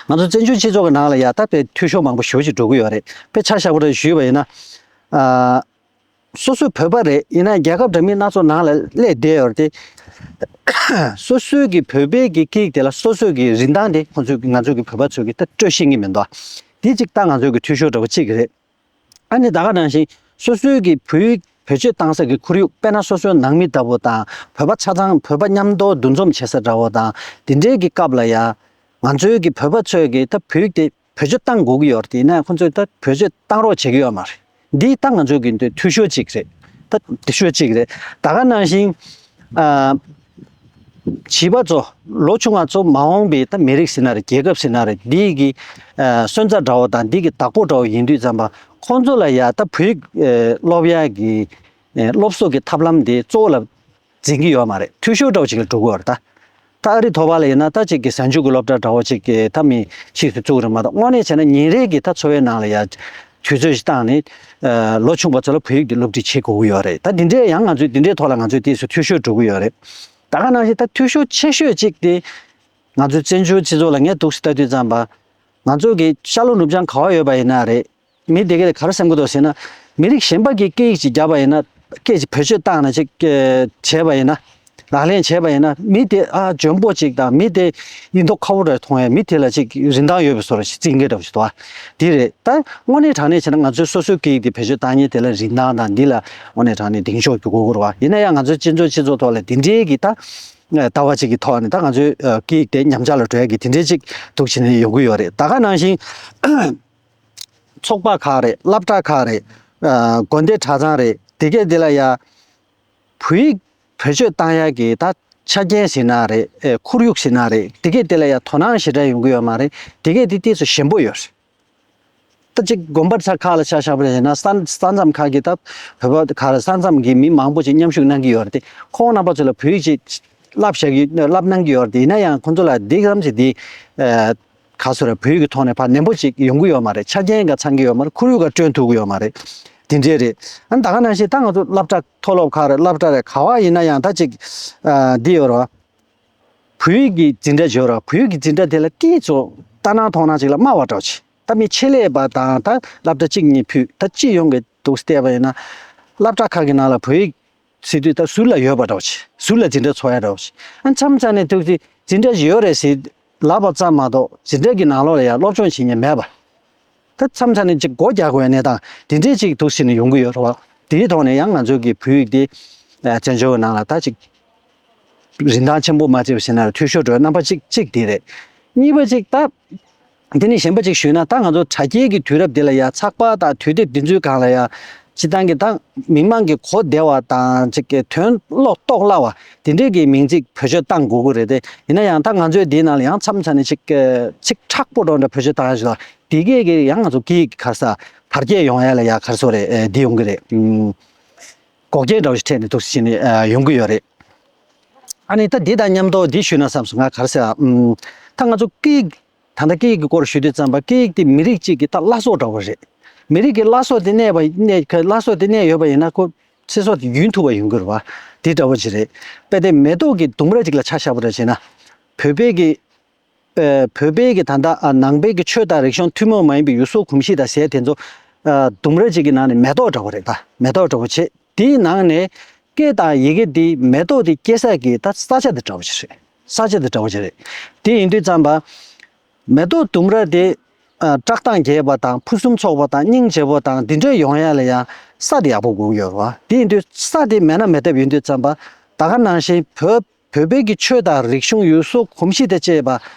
ང་ཚོ་བཙན་བྱོལ་སྤྱི་ཚོགས་ཀྱི་ནང་ལ་ཡ་ད་དཔེ་འཐུས་ཤོར་མང་པོ་ཞེ་པོ་ཅིག་འགྲོ་གི་ཡོད་རེད། དཔེ་ཆ་བཞག་པ་རེད་ཞུས་པ་ཡིན་ན། ཨ། སོ་སོའི་བོད་པ་རེད། ཡིན་ན་རྒྱལ་ཁབ་འདྲ་མིན་སྣ་ཚོགས་ནང་ལ་སླེབས་བསྡད་ཡོད་རེད་དེ། སོ་སོའི་གི་བོད་པའི་གི་སྐད་ཡིག་དེ་ལ་སོ་སོའི་གི་རིན་ཐང་དེ་ཁོང་ཚོས་ང་ཚོའི་གི་བོད་པ་ཚོས་གི་ད་སྤྲོད་ཤེས་ཀྱི་མི་འདུག་དེ་གཅིག་ད་ང་ཚོའི་གི་འཐུས་ཤོར་འདྲ་བོ་གཅིག་རེད། ཨ་ནི་ད་ག་ནང་བཞིན་སོ་སོའི་གི་བོད་ཡིག་བེད་སྤྱོད་བཏང་ས་གི་ཁོར་ཡུག་དཔེར་ན་སོ་སོའི་ནང་མི་ལྟ་བུ་དང་བོད་པ་ཆ་ཚང་བོད་པ་མཉམ་དུ་འདུ་འཛོམས་བྱེད་ས་འདྲ་བོ་དང་དེ་འདྲའི་གི་སྐབས་ལ་ཡ་ང་ཚོའི་གི་བོད་པ་ཚོས་གི་ད་བོད་ཡིག་དེ་བེད་སྤྱོད་བཏང་དགོས་ཀྱི་ཡོད་རེད། ཡིན་ན་ཁོང་ཚོས་ད་བེད་སྤྱོད་བཏང་རོགས་བྱེད་ཀྱི་ཡོད་མ་རེད། འདི་ད་ང་ཚོའི་གི་འདི་འཐུས་ཤོར་གཅིག་རེད། ད་འཐུས་ཤོར་གཅིག་རེད། ད་ག་ནང་བཞིན་ཨ། བྱིས་པ་ཚོ་ལོ་ཆུང་བ་ཚོ་མ་འོངས་པའི་ད་མི་རིགས་ཟེར་ན་རེད། རྒྱལ་ཁབ་ཟེར་ན་རེད། འདི་གི་ཨ། སོན་རྩ་འདྲ་བོ་དང་འདི་གི་བདག་པོ་འདྲ་བོ་ཡིན་དུས་ཙམ་པ་ཁོང་ཚོ་ལ་ཡ་ད་བོད་ཡིག་ཨ། སློབ་ཡག་གི་ཨ། སློབ་གསོ་གི་ཐབས་ལམ་དེ་གཙོ་བོ་ལ་འཛིན་གྱི་ཡོད་མ་རེད། འཐུས་ཤོར་འདྲ་བོ་ཅིག་ལ་འགྲོ་གི་ཡོད་རེད་ད། ད་ཨ་རི་ཐོག་པ་ལ་ཡིན་ན་ད་ཅིག་གི་གཟའ་མཇུག་གི་སློབ་གྲྭ་འདྲ་བོ་ཅིག་གི་ད་མི་ཕྱིས་སུ་བཙུགས་རེད་མ་གཏོགས། དངོས་གནས་བྱས་ན་ཉིན་རེ་གི་ད་འཚོ་བའི་ནང་ལ་ཡ་དུས་ཚོད་ཅིག་བཏང་ནས་ཨ། ལོ་ཆུང་བ་ཚོ་ལ་བོད་ཡིག་འདི་སློབ་ཁྲིད་བྱེད་དགོས་ཀྱི་ཡོད་རེད། ད་འདི་འདྲའི་ཡང་ང་ཚོས་འདི་འདྲའི་ཐོག་ལ་ང་ཚོས་དེ་ཚོ་འཐུས་ཤོར་འགྲོ་གི་ཡོད་རེད། ད་ག་ནང་བཞིན་ད་འཐུས་ཤོར་ཆེ་ཤོས་གཅིག་དེ་ང་ཚོའི་བཙན་བྱོལ་སྤྱི་ཚོགས་ལ་ངས་འདུག་སེ་ལྟ་དུས་ཙམ་པ་ང་ཚོ་གི་ཤར་ལྷོ་ནུབ་བྱང་ག་བ་ཡོད་པ་ཡིན་ན་རེད། མི་དེ་གས་ག་རེ་སེམས་ཀྱི་འདུག་ཟེར་ན། མི་རིགས་གཞན་པ་གིས་སྐད་ཡིག་ཅིག་བརྒྱབ་པ་ཡིན་ན། སྐད་ཅིག་བེད་སྤྱོད་བཏང་ནས་ཅིག་བྱས་པ་ཡིན་ན། ལག་ལེན་བྱས་པ་ཡིན་ན་མི་དེ་ཨ་འཇོན་པོ་ཅིག་དང་མི་དེ་ཡིན་མདོག་ཁ་པོ་འདྲ་མཐོང་ཡས་མི་དེ་ལ་ཅིག་རིན་ཐང་ཡོད་པའི་བཟོ་འདྲ་ཞིག་བརྩི་མཁན་འདྲ་པོ་ཞིག་འདུག་ཨ། དེ་རེད། ད་དངོས་གནས་དྲང་གནས་བྱས་ན་ང་ཚོའི་སོ་སོའི་སྐད་ཡིག་དེ་བེད་སྤྱོད་བཏང་མཁན་དེ་ལ་རིན་ཐང་དང་འདི་ལ་དངོས་གནས་དྲང་གནས་གདེང་འཇོག་རྒྱུ་དགོས་ཀྱི་རེད་བ། ཡིན་ན་ཡང་ང་ཚོའི་སྤྱི་ཚོགས་སྤྱི་ཚོགས་ཐོག་ལ་དེ་འདྲའི་གི་ད་ལྟ་བ་ཅིག་གི་ཐོག་ནས་ད་ང་ཚོའི་སྐད་ཡིག་དེ་ཉམས་ཆག་ལ་འགྲོ་ཡས་ཀྱི་དེ་འདྲའི་ཅིག་འདུག་བྱས་ནས་ཡོང་གི་ཡོད་རེད། ད་ག་ནང་བཞིན། ཚོགས་པ་ཁག་རེད། སློབ་གྲྭ་ཁག་རེད། ཨ། དགོན་སྡེ་གྲྭ་ཚང་རེད། དེ་གས་དེ་ལ་ཡ་བོད་ཡིག་བེད་སྤྱོད་བཏང་ཡག་གི་ད་ཆ་རྐྱེན་ཟེར་ན་རེད། ཨེ། ཁོར་ཡུག་ཟེར་ན་རེད། དེ་གས་དེ་ལ་ཡ་དོ་སྣང་ཞེ་དྲག་ཡོང་གི་ཡོད་མ་རེད། དེ་གས་དེ་ཏོག་ཙམ་ཞན་པོ་ཡོད་རེད། ད་ཅིག་དགོན་པ་ཆ་ཁག་ལ་ཆ་བཞག་པ་ཡིན་ན་ས་ས་མཚམས་ཁག་གི་ད་བོད་པ་ག་རེ་ས་མཚམས་ཀྱི་མི་མང་པོ་ཅིག་མཉམ་ཞུགས་གནང་གི་ཡོད་རེད་དེ། ཁོང་རྣམ་པ་ཚོ་ལ་བོད་ཡིག་ཅིག་བསླབ་བཞག་གི་བསླབ་གནང་གི་ཡོད་རེད་དེ། ཡིན་ན་ཡང་ཁོང་ཚོ་ལ་འདི་ཙམ་ཞིག་འདི། ཨེ། ག་ཚོད་རེད། བོད་ཡིག་གི་ཐོག་ནས་ཕར་ནན་པོ་ཅིག་ཡོང་གི་ཡོད་མ་རེད། ཆ་རྐྱེན་འགའ་ཚང་གི་ཡོད་མ་རེད། ཁོར་ཡུག་འགའ་བསྐྲུན་ཐུབ་ཀྱི་ཡོད་མ་རེད། དེ་འདྲས་རེད། ཨ་ནི་ད་ག་ནང་བཞིན་ད་ང་ཚོ་སློབ་གྲྭ་མཐོ་སློབ་ཁག་རེད། སློབ་གྲྭ་རེད། ག་བ་ཡིན་ན་ཡང་ད་ཅིག་ཨ། འདི་ཡོད་རེད་བ། བོད་ཡིག་གི་འཛིན་གྲྭ་ཅིག་ཡོད་རེད་བ། བོད་ཡིག་གི་འཛིན་གྲྭ་དེ་ལ་ཏོག་ཙམ་ལྟ་སྣང་མཐོང་སྣང་ཅིག་ལ་དམའ་བ་འདྲ་བོ་ཅིག་ད་མི་ཆེད་ལས་པ་དང་ད་སློབ་གྲྭ་གཅིག་གཉིས་ཕུད་ད་སྤྱི་ཡོངས་ཀྱི་འདུག་བལྟས་པ་ཡིན་ན། སློབ་གྲྭ་ཁག་གི་ནང་ལ་བོད་ཡིག་ཟེར་དུས་ད་ཟུར་ལ་ཡོད་པ་འདྲ་བོ་ཅིག་ཟུར་ལ་འཛིན་གྲྭ་ཚོགས་ཡ་འདྲ་བོ་ཅིག་ཨ། མཚམས་མཚམས་ནས་ཐུག་ཚེ་འཛིན་གྲྭ་ཞིག་ཡོད་རེད་ཟེར་ལབ་པ་ཙམ་མ་གཏོགས་འཛིན་གྲྭ་གི་ནང་ལོགས་ལ་ཡང་སློབ་སྦྱོང་བྱེད་མཁན་མེད་པ། ད་མཚམས་མཚམས་ནས་ཅིག་སྒོ་རྒྱག་དགོས་ཡ་གནས་སྟངས་དེ་འདྲས་ཅིག་འདུག་ཟེར་ནས་ཡོང་གི་ཡོད་རེད་བ། དེའི་ཐོག་ནས་ཡང་ང་ཚོའི་གི་བོད་ཡིག་དེ་བཙན་བྱོལ་གྱི་ནང་ལ་ད་ཅིག་རིན་ཐང་ཆེན་པོ་མ་བརྩིས་པ་ཟེར་ན་འཐུས་ཤོར་འགྲོ་བའི་རྣམ་པ་གཅིག་གཅིག་དེ་རེད། གཉིས་པ་ཅིག་ད། དེ་ནས་གཞན་པ་ཅིག་ཞུས་ན། ད་ང་ཚོ་དྲ་རྒྱའི་གི་དུས་རབས་འདི་ལ་ཡ་ཚགས་པར་དང་དུས་དེབ་འདི་ཚོའི་སྒང་ལ་ཡ་སྤྱིར་བཏང་གི་ད་མི་མང་གི་གོ་བདེ་བ་དང་ཅིག་གི་དོན་ཀློག་རྟོགས་སླ་བ་དེ་འདྲའི་གི་མིང་ཚིག་བེད་སྤྱོད་བཏང་དགོས་ཀྱི་རེད་དེ། ཡིན་ན་ཡང་ད་ང་ཚོས་འདིའི་ནང་ལ་ཡང་མཚམས་མཚམས་ནས་ཅིག་གི་ཅིག་མཁྲེགས་པོ་འདྲ་བོ་འདྲ་བེད་སྤྱོད་བཏང་ཡ་ཞིག་ལ་དེ་གས་གི་ཡང་ང་ཚོ་སྐད་ཡིག་ག་རེ་ཟ་དར་རྒྱས་ཡོང་ཡ་ལ་ཡ་ག་རེ་ཟ་རེད། འདི་ཡོང་གི་རེད། འགོག་རྐྱེན་འདྲ་བོ་ཞིག་འཕྲད་ནས་འདུག་ཟེར་ནས་ཡོང་གི་ཡོད་རེད། ཨ་ནི་ད་འདི་དང་མཉམ་དུ་འདི་ཞུས་ན་བསམ་སོང་། ང་ག་རེ་ཟ། ད་ང་ཚོ་སྐད་ཡིག་ད་ལྟ་སྐད་ཡིག་གི་སྐོར་ཞུ་དུས་ཙམ་པ་སྐད་ཡིག་དེ་མི་རིགས་གཅིག་གི་ད་བླ་སྲོག་འདྲ་བོ་རེད། མི་རིགས་ཀྱི་བླ་སྲོག་དེ་གནས་པ་གནས་བླ་སྲོག་དེ་གནས་ཡོད་པ་ཡིན་ན་ཁོ་ཚེ་སྲོག་དེ་རྒྱུན་ཐུབ་པ་ཡོང་གི་རེད་བ། དེ་འདྲ་བོ་ཅིག་རེད། དཔེ་དེ་མེ་ཏོག་གི་ལྡུམ་ར་ཅིག་ལ་ཆ་བཞག་པ་འདྲ་བྱས་ན། བོད་པའི་གི་ཨ། བོད་པའི་གི་ད་ལྟ་ཨ། ནང་པའི་གི་ཆོས་དང་རིག་གཞུང་ཐུན་མོང་མ་ཡིན་པའི་ཡུལ་སྲོལ་གོམས་གཤིས་དང་ཟས་དེ་ཚོ་ཨ། ལྡུམ་ར་ཅིག་གི་ནང་ནས་མེ་ཏོག་འདྲ་བོ་རེད་ད། མེ་ཏོག་འདྲ་བོ་བྱས། དེའི་ནང་ནས་སྐད་དང་ཡི་གེ་འདི་མེ་ཏོག་འདི་སྐྱེ་ས་གི་ད་ས་ཆ་འདི་འདྲ་བོ་ཞིག་རེད། ས་ཆ་འདི་འདྲ་བོ་ཞིག་རེད། དེ་ཡིན་དུས་ཙམ་པ། མེ་ཏོག་ལྡུམ་ར་འདི་ཨ། བཀྲག་མདངས་རྒྱས་པ་དང་ཕུན་སུམ་ཚོགས་པ་དང་སྙིང་རྗེ་པོ་དང་འདི་འདྲ་ཡོང་ཡ་ལ་ཡང་ས་འདི་ཡག་པོ་དགོས་ཀྱི་ཡོད་རེད་བ། དེ་ཡིན་དུས་ས་འདི་མེད་ན་མེད་ཐབས་ཡིན་དུས་ཙམ་པ། ད་ག་ནང་བཞིན་བོད་བོད་པའི་གི་ཆོས་དང་རིག་གཞུང་ཡུལ་སྲོལ་གོམས་གཤིས་དང་བཅས་པ་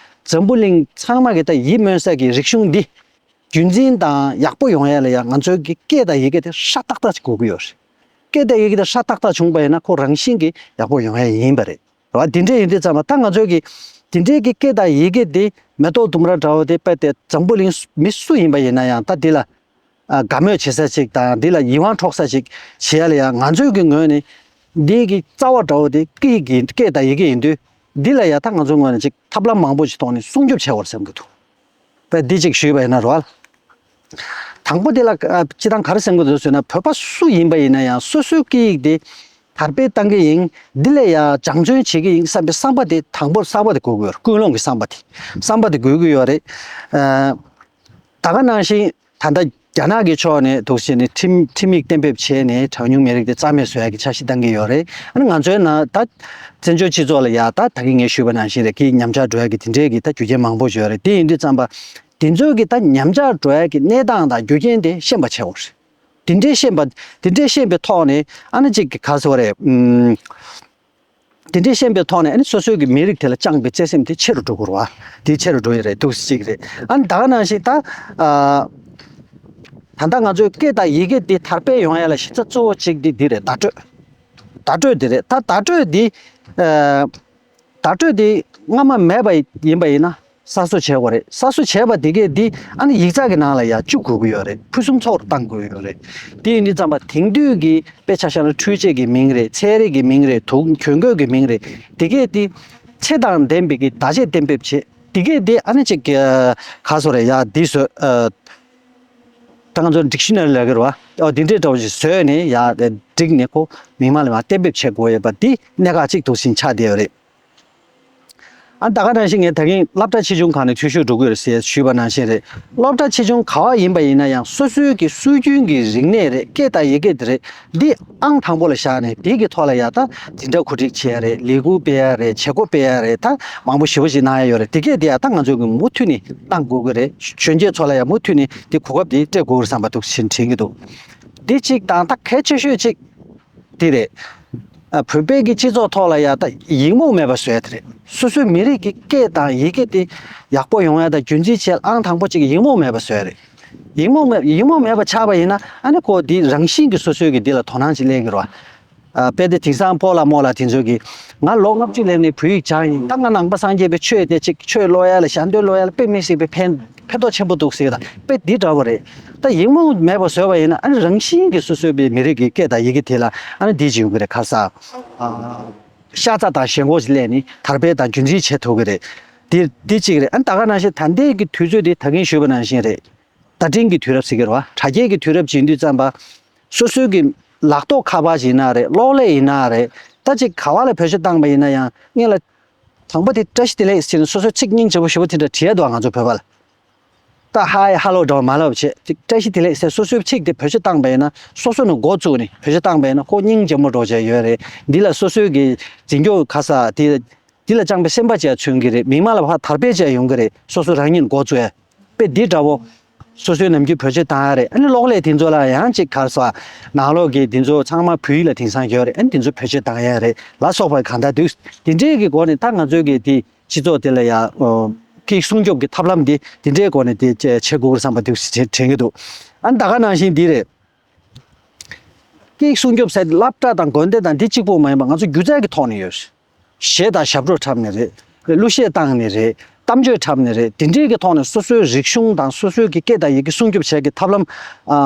འཛམ་བུ་གླིང་ཚང་མ་གི་ད་ཡིད་སྨོན་ས་གི་རིག་གཞུང་འདི་རྒྱུན་འཛིན་དང་ཡག་པོ་ཡོང་ཡ་ལ་ཡང་ང་ཚོའི་གི་སྐད་དང་ཡི་གེ་དེ་ཧྲ་ཏག་ཏག་ཅིག་དགོས་ཀྱི་ཡོད་རེད། སྐད་དང་ཡི་གེ་དེ་ཧྲ་ཏག་ཏག་བྱུང་པ་ཡིན་ན་ཁོ་རང་བཞིན་གི་ཡག་པོ་ཡོང་ཡ་ཡིན་པ་རེད། རེད་བ། དེ་འདྲས་ཡིན་དུས་ཙམ་པ་ད་ང་ཚོའི་གི་དེ་འདྲས་གི་སྐད་དང་ཡི་གེ་དེ་མེ་ཏོག་ལྡུམ་ར་འདྲ་བོ་དེ་དཔེ་དེ་འཛམ་བུ་གླིང་མི་སུ་ཡིན་པ་ཡིན་ན་ཡང་ད་འདི་ལ་ཨ། དགའ་མོས་བྱེད་ས་ཅིག་དང་འདི་ལ་ཡིད་དབང་འཕྲོག་ས་ཅིག་བྱེད་ཡ་ལ་ཡང་ང་ཚོའི་གི་ངོས་ནས་འདི་གི་རྩ་བ་འདྲ་བོ་དེ་སྐད་ཡིག་གི་སྐད་དང་ཡི་གེ་ཡིན་དུས་འདི་ལ་ཡ་ད་ང་ཚོའི་ངོས་ནས་ཅིག་ཐབས་ལམ་མང་པོ་ཅིག་ཐོག་ནས་སྲུང་སྐྱོབ་བྱེད་དགོས་བསམ་གི་འདུག་དཔེ་འདི་ཅིག་ཞུས་པ་ཡིན་ན་རོལ། དང་པོ་དེ་ལ་ཨ། སྤྱིར་བཏང་ག་རེ་སེམས་ཁུར་འདུག་ཟེར་ན་བོད་པ་སུ་ཡིན་པ་ཡིན་ན་ཡང་སོ་སོའི་སྐད་ཡིག་དེ་ དར་སྤེལ་བཏང་གི་ཡིན། འདི་ལ་ཡ་སྦྱང་བརྩོན་བྱེད་ཀྱི་ཡིན་བསམ་པའི་བསམ་པ་དེ་དང་པོར་བསམ་པ་དེ་དགོས་ཀྱི་ཡོད་རེད། ཀུན་སློང་གི་བསམ་པ་དེ་བསམ་པ་དེ་དགོས་ཀྱི་ཡོད་རེད། ཨ། ད་ག་ནང་བཞིན་ད་ལྟ་རྒྱ་ནག་གི་ཕྱོགས་ནས་འདུག་བྱས་ནས་ཁྲིམས་ཁྲིམས་ཡིག་གཏན་འབེབས་བྱས་ནས་གྲངས་ཉུང་མི་རིགས་དེ་རྩ་མེད་བཟོ་ཡ་གི་འཆར་གཞི་བཏང་གི་ཡོད་རེད། ཨ་ནི་ང་ཚོའི་ནང་ད་བཙན་བྱོལ་སྤྱི་ཚོགས་ལ་ཡ་ད་ད་གིན་ངས་ཞུས་པ་ནང་བཞིན་རེད། གི་ཉམས་ཆག་འགྲོ་ཡ་གི་དེ་འདྲའི་གི་ད་རྒྱུ་རྐྱེན་མང་པོ་ཡོད་རེད། དེ་ཡིན་དུས་ཙམ་པ་དེ་ཚོའི་གི་ད་ཉམས་ཆག་འགྲོ་ཡ་གི་གནས་སྟངས་དང་རྒྱུ་རྐྱེན་དེ་ཤེས་པ་བྱེད་དགོས་རེད། དེ་འདྲའི་ཤེས་པ་དེ་འདྲའི་ཤེས་པའི་ཐོག་ནས་ཨ་ནི་གཅིག་གི་ག་ཟེར་བ་རེད། ཨུམ། དེ་འདྲའི་ཤེས་པའི་ཐོག་ནས་ཨ་ནི་སོ་སོའི་གི་མི་རིགས་དེ་ལ་བཅངས་པའི་བརྩེ་སེམས་དེ་ཆེ་རུ་འགྲོ་དགོས་རེད་བ། དེ་ཆེ་རུ་འགྲོ་ཡི་རེད་འདུག་ཅིག་རེད། ཨ་ནི་ད་ག་ནང་བཞིན་ད་ཨ། ད་ལྟ་ང་ཚོའི་སྐད་དང་ཡི་གེ་འདི་དར་སྤེལ་ཡོང་ཡ་ལ་གཞི་རྩ་གཙོ་བོ་གཅིག་འདི་འདི་རེད། བརྡ་སྤྲོད། བརྡ་སྤྲོད་འདི་རེད། ད་བརྡ་སྤྲོད་འདི་ཨ། བརྡ་སྤྲོད་འདི་སྔ་མ་མེད་པ་ཡིན་པ་ཡིན་ན་གསར་བཟོ་བྱེད་དགོས་རེད། གསར་བཟོ་བྱས་པ་འདི་གས་འདི་ཨ་ནི་ཡིག་ཚགས་ཀྱི་ནང་ལ་ཡ་བཅུག་དགོས་ཀྱི་ཡོད་རེད། ཕུན་སུམ་ཚོགས་སུ་གཏང་དགོས་ཀྱི་ཡོད་རེད། དེ་ཡིན་དུས་ཙམ་པ་དེང་དུས་ཀྱི་དཔེ་ཆ་བཞག་ན་འཕྲུལ་ཆས་ཀྱི་མིང་རེད། ཚན་རིག་གི་མིང་རེད། དུ་གྱོན་གོས་ཀྱི་མིང་རེད། འདི་གས་འདི་ཚེ་དང་ལྡན་པའི་གི་བརྡ་ཆད་གཏན་འབེབས་བྱེད། འདི་གས་འདི་ཨ་ནི་ཅིག་ག་ཟེར་རེད་ཡ། འདི་བཟོས་ཨ། ད་ང་ཚོ་ཌིག་ཤི་ན་རི་ལབ་ཀྱི་རེད་བ། ཨོ་དེ་འདྲའི་འདྲ་བོ་ཞིག་བཟོས་ནས་ཡ་བསྒྲིགས་ནས་ཁོ་མི་མང་ལ་མར་གཏན་འབེབས་བྱེད་དགོས་ཡོད་པ་འདི་གནད་འགག་ཅིག་འདུག་བཞིན་ཆགས་བསྡད་ཡོད་རེད། ཨ་ད་ག་ནང་བཞིན་ངས་ད་གིན་སློབ་གྲྭ་ཆེ་ཆུང་ཁག་ནས་འཐུས་ཤོར་འགྲོ་གི་ཡོད་རེད་ཟེར་ཞུས་པ་ནང་བཞིན་རེད། སློབ་གྲྭ་ཆེ་ཆུང་ག་བ་ཡིན་པ་ཡིན་ན་ཡང་སོ་སོའི་གི་སྲོལ་རྒྱུན་གྱི་རིག་གནས་རེད། སྐད་དང་ཡི་གེ་དེ་རེད། འདི་ཨང་དང་པོ་ལ་བཞག་ནས་དེའི་གི་ཐོག་ལ་ཡ་ད་འཛིན་གྲྭ་གོ་སྒྲིག་བྱེད་ཡ་རེད། ལས་འགུལ་སྤེལ་ཡ་རེད། བྱེད་སྒོ་སྤེལ་ཡ་རེད། ད་མང་པོ་ཞེ་པོ་ཞིག་གནང་ཡ་ཡོད་རེད། དེ་གས་དེ་ཡ་ད་ང་ཚོ་གི་མུ་མཐུད་ནས་གནང་དགོས་ཀྱི་རེད། གཞོན་སྐྱེས་ཚོ་ལ་ཡ་མུ་མཐུད་ནས་དེ་གོ་སྐབས་དེ་སྤྲད་དགོས་ཀྱི་རེད་བསམ་པ་འདུག་བཞིན་དྲན་གྱི་འདུག་འདི་གཅིག་དང་ད་གལ་ཆེ་ཤོས་གཅིག་དེ་རེད། ཨ་བོད་པའི་གི་སྤྱི་ཚོགས་ཐོག་ལ་ཡ་ད་ཡིག་རྨོངས་མེད་པ་བཟོ་ཡ་དེ་རེད། སོ་སོའི་མི་རིགས་ཀྱི་སྐད་དང་ཡི་གེ་དེ་ཡག་པོ་ཡོང་ཡ་ད་རྒྱུན་འཛིན་བྱེད་ཨང་དང་པོ་གཅིག་ཡིག་རྨོངས་མེད་པ་བཟོ་ཡ་རེད། ཡིག་རྨོངས་མེད་ཡིག་རྨོངས་མེད་པ་ཆགས་པ་ཡིན་ན་ཨ་ནི་ཁོ་འདི་རང་བཞིན་གྱི་སོ་སོའི་གི་འདི་ལ་དོ་སྣང་ཅིག་སླེབས་ཀྱི་རེད་བ། ཨ་དཔེ་དེ་དེང་སང་སྤོ་ལགས་རྨོ་ལགས་དེ་ཚོ་གིས་ང་ལོ་ལྔ་བཅུ་སླེབས་ནས་བོད་ཡིག་སྦྱངས་ཡིན། ད་ང་ནང་པ་སངས་རྒྱས་པའི་ཆོས་དེ་ཅིག་ཆོས་ཀློག་ཡ་ལ་ཞལ་འདོན་ཀློག་ཡ་ལ་དཔེ་མི་སྲིད་པའི་ཕན་ཕན་ཐོགས་ཆེན་པོ་འདུག་ཟེར་གི། ད་དཔེ་འདི་འདྲ་བོ་རེད། ད་ཡིག་རྨོངས་མེད་པ་བཟོས་པ་ཡིན་ན་ཨ་ནི་རང་བཞིན་གྱིས་སོ་སོའི་པའི་མི་རིགས་ཀྱི་སྐད་དང་ཡི་གེ་དེ་ལ་ཨ་ནི་འདི་ཅིག་ཡོང་གི་རེད། ཁ་ས་ཤ་ཚ་དང་ཞེན་ཁོག་ཅིག་སླེབས་ནས་དར་སྤེལ་དང་རྒྱུན་འཛིན་བྱེད་ཐུབ་ཀྱི་རེད། འདི་འདི་གཅིག་རེད། ཨ་ནི་ད་ག་ནང་བཞིན་ད་ལྟའི་གི་དུས་ཚོད་འདི་ད་གིན་ཞུས་པ་ནང་བཞིན་རེད། བརྡ་འཕྲིན་གྱི་དུས་རབས་ཟེར་གྱི་རེད་བ། དྲ་རྒྱའི་གི་དུས་རབས་ཅིག་ཡིན་དུས་ཙམ་པ། སོ་སོའི་གི་ལག་ཐོགས་ཁ་པར་ཅིག་ཡིན་ན་རེད། གློག་ཀླད་ཡིན་ན་རེད། ད་ཅིག་ག་བ་ལ་བེད་སྤྱོད་བཏང་པ་ཡིན་ན་ཡང་སྔོན་ལ་དང་པོ་དེ་བཀྲ་ཤིས་བདེ་ལེགས་ཟེར་ནས་སོ་སོའི་ཚིག་སྙིང་རྗེ་པོ་ཞེ་པོ་དེ་འདྲ་བྲིས་ཡ་འདུག་ང་ཚོ་བོད་པ་ལ། ད་ཧའི་ཧ་ལོ་འདྲ་བོ་མ་ལབ་བྱས་ཅིག་བཀྲ་ཤིས་བདེ་ལེགས་ཟེར་སོ་སོའི་ཚིག་དེ་བེད་སྤྱོད་བཏང་པ་ཡིན་ན་སོ་སོ་ནས་འགོ་བཙུགས་ནས་བེད་སྤྱོད་བཏང་པ་ཡིན་ན་ཁོ་སྙིང་རྗེ་མོ་འདྲ་བོ་བྱས་ཡོད་རེད། འདི་ལ་སོ་སོའི་གི་འཛིན་སྐྱོང་ཁ་ས་དེ། འདི་ལ་བཅངས་པའི་སེམས་པ་ཅིག་མཚོན་གྱི་རེད། མི་མང་ལ་ཕར་དར་སྤེལ་བྱས་ཡོང་གི་རེད། སོ་སོ་རང་ཉིད་འགོ་བཙུགས་ཡ། དཔེ་འདི་འདྲ་བོ། སོ་སོའི་ནམ་རྒྱུན་བེད་སྤྱོད་བཏང་ཡ་རེད། ཨ་ནི་གློག་ཀླད་དེ་ཚོ་ལ་ཡང་ཅིག་ག་རེ་ཟེར། ནང་ལོགས་ཀྱི་དེ་ཚོ་ཚང་མ་བོད་ཡིག་ལ་དེང་སང་ཡོད་རེད། ཨ་ནི་དེ་ཚོ་བེད་སྤྱོད་བཏང་ཡ་རེད་ལ་སོགས་པ་གང་ལྟར་འདུག་དེ་འདྲའི་གི་སྒོ་ནས་ད་ང་ཚོའི་གི་དེ་སྤྱི་ཚོགས་དེ་ལ་ཡ། ཨོ། སྐད་ཡིག་སྲུང་སྐྱོབ་ཀྱི་ཐབས་ལམ་དེ་དེ་འདྲའི་སྒོ་ནས་དེ་བྱེད་དགོས་ཀྱི་རེད་བསམ་པ་འདུག་དྲན་གྱི་འདུག་ཨ་ནི་ད་ག་ནང་བཞིན་འདི་རེད། སྐད་ཡིག་སྲུང་སྐྱོབ་ཟེར་སློབ་གྲྭ་དང་དགོན་སྡེ་དང་འདི་གཅིག་པོ་མ་ཡིན་པ་ང་ཚོ་སྒྱུ་རྩལ་གྱི་ཐོག་ནས་ཡོད། གཞས་དང་ཞབས་བྲོ་འཁྲབ་ནས་རེད། གླུ་གཞས་བཏང་ནས་རེད། གཏམ་བརྗོད་འཁྲབ་ནས་རེད། དེ་འདྲའི་གི་ཐོག་ནས་སོ་སོའི་རིག་གཞུང་དང་སོ་སོའི་གི་སྐད་དང་ཡི་གེ་སྲུང་སྐྱོབ་བྱེད་ཀྱི་ཐབས་ལམ་ཨ་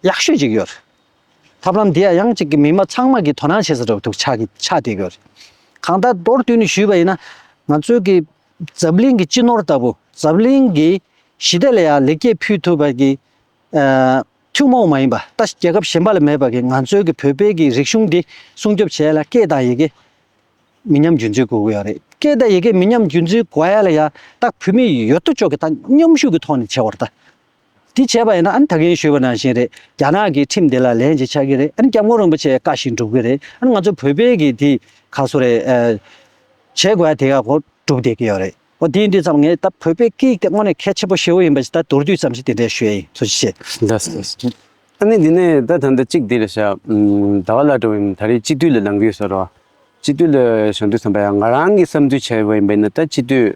ཡག་ཤོས་ཅིག་ཡོད། ཐབས་ལམ་འདི་ཡང་ཅིག་གི་མི་མང་ཚང་མ་གིས་དོ་སྣང་བྱེད་ས་འདྲ་བོ་འདུག་ཆགས་ཀྱི་ཆགས་བསྡད་ཀྱི་ཡོད། གང་ལྟར་མདོར་བསྡུས་ནས་ཞུས་པ་ཡིན་ན་ང་ཚོའི་གི་འཛམ་གླིང་གི་སྤྱི་ནོར་ལྟ་བུ་འཛམ་གླིང་གི་ཞི་བདེ་ལ་ཡང་ལེགས་སྐྱེས་ཕུལ་ཐུབ་པ་གི་ཨ། ཐུན་མོང་མ་ཡིན་པ་ད་རྒྱལ་ཁབ་གཞན་པ་ལ་མེད་པ་གི་ང་ཚོའི་གི་བོད་པའི་གི་རིག་གཞུང་འདི་སྲུང་སྐྱོབ་བྱེད་ཡ་ལ་སྐད་དང་ཡི་གེ་མི་ཉམས་རྒྱུན་འཛིན་དགོས་ཀྱི་ཡོད་རེད། སྐད་དང་ཡི་གེ་མི་ཉམས་རྒྱུན་འཛིན་དགོས་ཡ་ལ་ཡ་ད་བོད་མི་ཡོད་དོ་ཅོག་གི་ད་མཉམ་ཞུགས་ཀྱི་ཐོག་ནས་བྱེད་པ་རེད་ད། འདི་བྱས་པ་ཡིན་ན་ཨ་ནི་ད་གིན་ཞུས་པ་ནང་བཞིན་རེད། རྒྱ་ནག་གི་ཁྲིམས་འདི་ལ་ལན་ཅིག་ཆགས་ཀྱི་རེད། ཨ་ནི་སྐྱབས་མགོན་རིན་པོ་ཆེ་བཀའ་བཞིན་སྒྲུབ་ཀྱི་རེད། ཨ་ནི་ང་ཚོ་བོད་པའི་གི་འདི་ག་སོ་རེད། ཨ། བྱེད་དགོས་ཡ་དེ་ག་གོ་སྒྲུབ་བསྡད་ཀྱི་ཡོད་རེད། འོ་དེ་ཡིན་དུས་ཙམ་ངས་ད་བོད་པའི་སྐད་ཡིག་དེ་དངོས་གནས་གལ་ཆེན་པོ་ཞེ་པོ་ཡིན་པ་ཞིག་ད་མདོར་བསྡུས་ཙམ་ཞིག་དེ་འདྲས་ཞུ་ཡ་ཡིན། ཐུགས་རྗེ་ཆེ། ལགས་སོ། ཨ་ནི་འདི་ནས་ད་ད་ལྟ་གཅིག་འདི་ལ་ཤག་ཟླ་བ་ལྷ་སྒྲོལ་ཡིན་ད་རེས་སྤྱི་འཐུས་ལ་ལངས་ཀྱི་ཡོད་ས་རེད་བ། སྤྱི་འཐུས་ལ་བཞག་དུས་ཙམ་པ་ཡང་ང་རང་གི་བསམ་ཚུལ་བྱས་པ་ཡིན་པ་ཡིན་ན་ད་སྤྱི་འཐུས་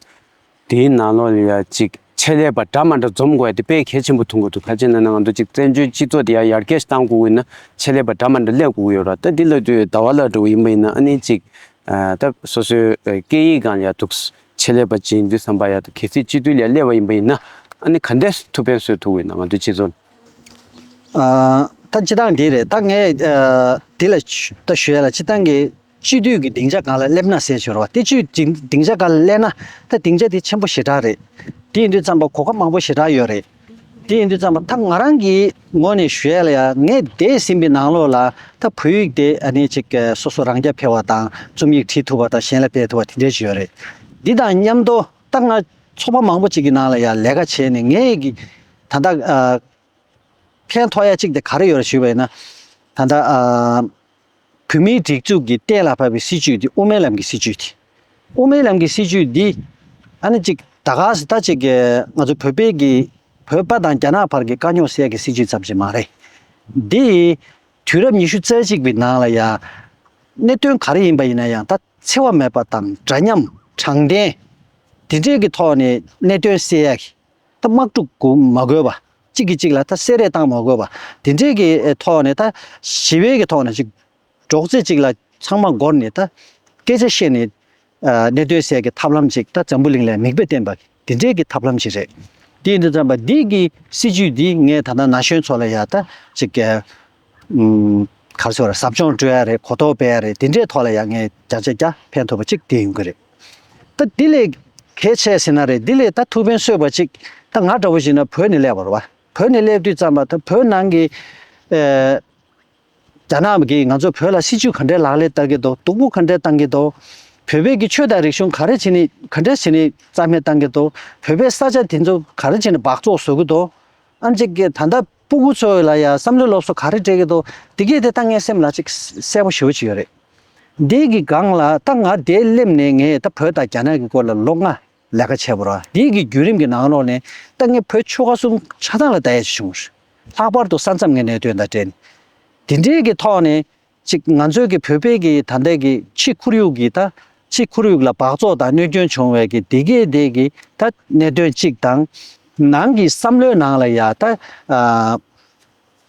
དེའི་ནང་ལོགས་ལ་ཡ་གཅིག་ཆེད་ལས་པ་འདྲ་མ་འདྲ་འཛོམས་དགོས་ཡ་དེ་དཔེ་གལ་ཆེན་པོ་མཐོང་གི་འདུག་ག་ཅི་ཡིན་ན་ང་ཚོ་གཅིག་བཙན་བྱོལ་སྤྱི་ཚོགས་དེ་ཡ་ཡར་རྒྱས་ཤིག་གཏང་དགོས་ཀྱི་ཡིན་ན་ཆེད་ལས་པ་འདྲ་མ་འདྲ་སླེབས་དགོས་ཀྱི་ཡོད་རེད། ད་འདི་ལ་དུས་ཟླ་བ་ལྷ་སྒྲོལ་ཡིན་པ་ཡིན་ན་ཨ་ནི་གཅིག་ཨ། ད་སོ་སོའི་ཨ། སྐད་ཡིག་སྒང་ལ་ཡ་འདུག་ཆེད་ལས་པ་ཅིག་ཡིན་དུས་ཙམ་པ་ཡ་གལ་སྲིད་སྤྱི་འཐུས་ལ་སླེབས་པ་ཡིན་པ་ཡིན་ན་ཨ་ནི་ག་འདྲས་ཐུགས་ཕན་གསོས་ཐུབ་ཀྱི་ཡིན་ན་ང་ཚོའི་སྤྱི་ཚོགས་ལ། ཨ། ད་སྤྱི་བཏང་འདི་རེད། ད་ངས་ཨ། འདི་ལ་ད་ཞུ་ཡ་ལ་སྤྱི་བཏང་གི་སྤྱི་འཐུས་ཀྱི་སྡིངས་ཆ་སྒང་ལ་སླེབས་ན་ཟེར་ཞུ་རོགས། དེ་སྤྱི་འཐུས་སྡིངས་ཆ་སྒང་ལ་སླེབས་ན་ད་སྡིངས་ཆ་དེ་ཆེན་པོ་ཞེ་དྲག་རེད། དེ་ཡིན་དུས་ཙམ་པ་གོ་སྐབས་མང་པོ་ཞེ་དྲག་ཡོད་རེད། དེ་ཡིན་དུས་ཙམ་པ་ད་ང་རང་གི་ངོས་ནས་ཞུ་ཡ་ལ་ཡ་ངས་འདས་ཟིན་པའི་ནང་ལོགས་ལ་ད་བོད་ཡིག་དེ་ཨ་ནི་ཅིག་སོ་སོ་རང་རྐྱ་འཕེར་བ་དང་རྩོམ་ཡིག་བྲིས་ཐུབ་པ་དང་གཞན་ལ་སྤེལ་ཐུབ་པ་དེ་འདྲས་ཅིག་ཡོད་རེད། འདི་དང་མཉམ་དུ་ད་ང་ཚོགས་པ་མང་པོ་ཅིག་གི་ནང་ལ་ཡ་ལས་ཀ་བྱས་ནས་ངས་ཀྱི་ད་ལྟ་ཨ། ཕན་ཐོགས་ཡ་གཅིག་དེ་ག་རེ་ཡོད་རེད་ཞུས་པ་ཡིན་ན། ད་ལྟ་ཨ། བོད་མིའི་སྒྲིག་འཛུགས་ཀྱི་གཏན་ལ་ཕབ་པའི་སྲིད་བྱུས་དེ་དབུ་མའི་ལམ་གྱི་སྲིད་བྱུས་དེ། དབུ་མའི་ལམ་གྱི་སྲིད་བྱུས་འདི་ཨ་ནི་གཅིག་ད་ག་སེ་ད་གཅིག་གི་ང་ཚོ་བོད་པའི་གི་བོད་པ་དང་རྒྱ་ནག་བར་གྱི་དཀའ་རྙོག་སེལ་ཡ་གི་སྲིད་བྱུས་ཙམ་ཞིག་མ་རེད། འདི་དུས་རབས་ཉི་ཤུ་རྩ་གཅིག་པའི་ནང་ལ་ཡ་གནད་དོན་ག་རེ་ཡིན་པ་ཡིན་ན་ཡང་ད་འཚེ་བ་མེད་པ་དང་འདྲ་མཉམ་དྲང་བདེན་དེ་འདྲས་ཀྱི་ཐོག་ནས་གནད་དོན་སེལ་ཡ་གི་ད་དམག་འཁྲུག་གོ་མ་དགོས་པ། གཅིག་གིས་གཅིག་ལ་ད་བསད་རེས་བཏང་མ་དགོས་པ། དེ་འདྲའི་གི་ཐོག་ནས་ད་ཞི་བའི་གི་ཐོག་ནས་ཅིག་འབྲོག་རྩེ་གཅིག་ལ་ཚང་མ་འགོར་ནས་ད་སྐད་ཆ་བཤད་ནས་གནད་དོན་སེལ་གི་ཐབས་ལམ་ཅིག་ད་འཛམ་བུ་གླིང་ལ་མིག་དཔེ་བསྟན་པ་དེ་འདྲའི་གི་ཐབས་ལམ་ཅིག་རེད། དེ་ཡིན་དུས་ཙམ་པ་འདི་གི་སྲིད་བྱུས་འདི་ངས་ད་ལྟ་ན་གཞོན་ཚོ་ལ་ཡ་ད་ཅིག་ག་རེ་ཟེར་བ་ཟབ་སྦྱོང་སྤྲོད་ཡ་རེད། གོ་རྟོགས་སྤེལ་ཡ་རེད། དེ་འདྲའི་ཐོག་ལ་ཡ་ངས་བརྒྱ་ཆ་བརྒྱ་ཕན་ཐོགས་པ་ཅིག་དེ་ཡོང་གི་རེད། ད་འདི་ལས་གལ་ཆེ་ཟེར་ན་རེད། འདི་ལས་ད་ཐུགས་ཕན་གསོས་པ་ཅིག་ད་ང་འདྲ་བོ་ཞིག་ན་བོད་ནས་སླེབས་པ་རེད་བ། བོད་ནས་སླེབས་དུས་ཙམ་པ་ད་བོད་ནང་གི་ཨེ་རྒྱ་ནག་གིས་ང་ཚོ་བོད་ལ་སྲིད་ཇུས་ག་འདྲའི་ལག་ལེན་བསྟར་གྱི་འདུག་སྡུག་པོ་ག་འདྲའི་བཏང་གི་འདུག་བོད་པའི་གི་ཆོས་དང་རིག་གཞུང་ག་རེ་བྱས་ནས་ག་འདྲ་བྱས་ནས་རྩ་མེད་བཏང་གི་འདུག་བོད་པའི་ས་ཆ་དེ་ཚོ་ག་རེ་བྱས་ནས་སྦགས་བཙོག་བཟོ་གི་འདུག་ཨ་ཅིག་གི་ད་ལྟ་སྤུ་གུ་ཚོ་ལ་ཡང་བསམ་བློའི་སློབ་གསོ་ག་རེ་སྤྲད་ཀྱི་འདུག་དེ་གས་དེ་ད་ངའི་སེམས་ལ་ཅིག་གསལ་པོ་ཞེ་པོ་ཅིག་ཡོད་རེད། འདི་གི་སྒང་ལ་ད་ང་འདིར་སླེབས་ནས་ངས་ད་བོད་དང་རྒྱ་ནག་གི་སྐོར་ལ་ལོ་ལྔ་ལས་ཀ་བྱས་པ་རེད། འདི་གི་བརྒྱུད་རིམ་གྱི་ནང་ལོགས་ནས་ད་ངས་བོད་ཆོལ་ཁ་གསུམ་ཆ་ཚང་ལ་བལྟ་ཡ་ཅིག་བྱུང་བ་རེད། ལྷག་པར་དུ་ས་མཚམས་ཀྱི་གནད་དོན་དང་འབྲེལ་ནས་དེ་འདྲའི་གི་ཐོག་ནས་ཅིག་ང་ཚོའི་གི་བོད་པའི་གི་ད་ལྟའི་གི་ཕྱི་ཁོར་ཡུག་གི་ད་ཕྱི་ཁོར་ཡུག་ལ་སྦགས་བཙོག་དང་གནོད་སྐྱོན་བྱུང་བའི་གི་དེ་གས་དེ་གི་ད་གནད་དོན་གཅིག་དང་། ནང་གི་བསམ་བློའི་ནང་ལ་ཡ་ད་ཨ་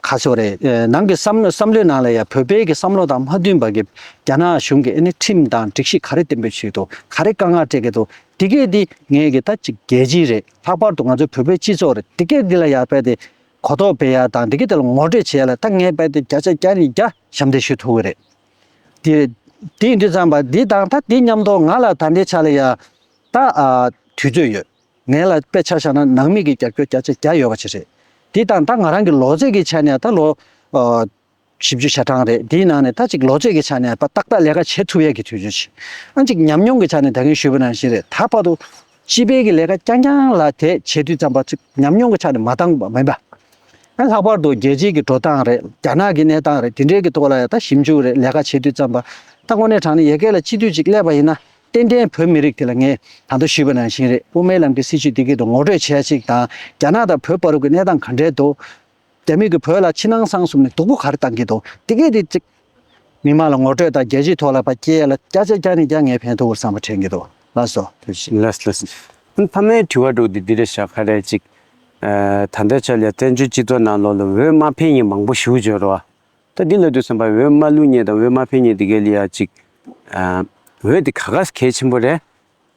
ག་ཟེར་རེད། ཨེ་ནང་གི་བསམ་བསམ་བློའི་ནང་ལ་ཡ་བོད་པའི་གི་བསམ་བློ་དང་མ་མཐུན་པ་གི་རྒྱ་ནག་གཞུང་གི་ཨ་ནི་ཁྲིམས་དང་སྒྲིག་གཞི་ག་རེ་གཏན་འབེབས་བྱེད་ཀྱི་འདུག་ག་རེ་དཀའ་ངལ་སྤྲད་ཀྱི་འདུག་དེ་གས་དེ་ངས་གི་ད་ཅིག་རྒྱལ་སྤྱི་རེད། ལྷག་པར་དུ་ང་ཚོའི་བོད་པའི་སྤྱི་ཚོགས་རེད། དེ་གས་དེ་ལ་ཡ་བལྟས་ཏེ་གོ་རྟོགས་སྤེལ་ཡ་དང་དེ་གས་དེ་ལ་ངོ་སྤྲོད་བྱེད་ཡ་ལ་ད་ངས་བལྟས་ཏེ་བརྒྱ་ཆ་བརྒྱ་ནས་བརྒྱ་ཞབས་འདེགས་ཞུ་ཐུབ་ཀྱི་རེད། དེ་དེ་ཡིན་དུས་ཙམ་པ་འདི་དང་ད་དེ་མཉམ་དུ་ང་ལ་ད་ལྟའི་ཆ་ལ་ཡ་ད་ཨ་དུས་ཚོད་ཡོད། ངས་ལ་དཔེ་ཆ་བཞག་ན་ནང་མི་གི་རྒྱབ་སྐྱོར་བརྒྱ་ཆ་བརྒྱ་ཡོད་པ་ཅིག་རེད། དེ་དང་ད་ང་རང་གི་ལོ་ཚད་ཀྱི་ཆ་ནས་ད་ལོ་ཨ་བཞི་བཅུ་ཞེ་གྲངས་རེད། དེའི་ནང་ནས་ད་ཅིག་ལོ་ཚད་ཀྱི་ཆ་ནས་ད་ཏག་ཏག་ལས་ཀ་བྱེད་ཐུབ་ཡས་ཀྱི་དུས་ཚོད་ཅིག་ཨ་ཅིག་ཉམས་མྱོང་གི་ཆ་ནས་ད་གིན་ཞུས་པ་ནང་བཞིན་རེད། ད་བར་དུ་སྤྱི་པའི་གི་ལས་ཀ་རྐྱང་རྐྱང་ལ་དེ་བྱེད་དུས་ཙམ་པ་ཅིག་ཉམས་མྱོང་གི་ཆ་ནས་མ་འདང་བ་མིན་པ། ཨ་ལྷག་པར་དུ་རྒྱལ་སྤྱིའི་གི་འགྲོ་སྟངས་རེད། རྒྱ་ནག་གི་གནས་སྟངས་རེད། དེ་འདྲའི་གི་ཐོག་ལ་ཡང་ད་ཞིབ་འཇུག་རེད། ལས་ཀ་བྱེད་དུས་ཙམ་པ་ད་དངོས་གནས་དྲང་གནས་ཡ་གི་ལ་སྤྱི་འཐུས་ཅིག་སླེབས་པ་ཡིན་ན་ཏན་ཏན་བོད་མི་རིགས་དེ་ལ་ངས་ད་དུང་ཞུས་པ་ནང་བཞིན་རེད། དབུ་མའི་ལམ་གྱི་སྲིད་བྱུས་དེ་གི་དུ་ངོ་སྤྲོད་བྱེད་ཡ་ཅིག་དང་རྒྱ་ནག་དང་བོད་བར་གྱི་གནས་སྟངས་ག་འདྲས་འདུག་རྒྱ་མི་གིས་བོད་ལ་ཕྱི་ནང་གསང་གསུམ་ནས་སྡུག་པོ་ག་རེ་བཏང་གི་འདུག་དེ་གས་དེ་ཅིག་མི་མང་ལ་ངོ་སྤྲོད་དང་རྒྱལ་སྤྱིའི་ཐོག་ལ་ཕར་སྐྱེལ་ཡ་ལ་བརྒྱ་ཆ་བརྒྱ་ནས་བརྒྱ་ངས་ཕན་ཐོགས་པར་བསམ་པ་དྲན་གྱི་འདུག་ལགས་སོ། ཐུགས་རྗེ་ཆེ། ལགས་ལགས། ཨ་ཕ་མའི་དྲི་བ་འདྲ་བོ་འདི་འདི་རེད་ཤག་ག་རེ་ཅིག་ཨ་ད་ལྟའི་ཆ་ལ་བཙན་བྱོལ་སྤྱི་ཚོགས་ནང་ལོགས་ལ་འོས་མ་ཕེབས་མཁན་མང་པོ་ཞེ་པོ་ཅིག་ཡོད་རེད་བ། ད་འདི་ལབ་དུས་ཙམ་པ་འོས་མ་བླུག་མཁན་དང་འོས་མ་ཕེབས་མཁན་དེ་ག་ལ་ཡ་ཅིག་ཨ་འོས་དེ་ག་ག་གལ་ཆེན་པོ་རེད། རེད་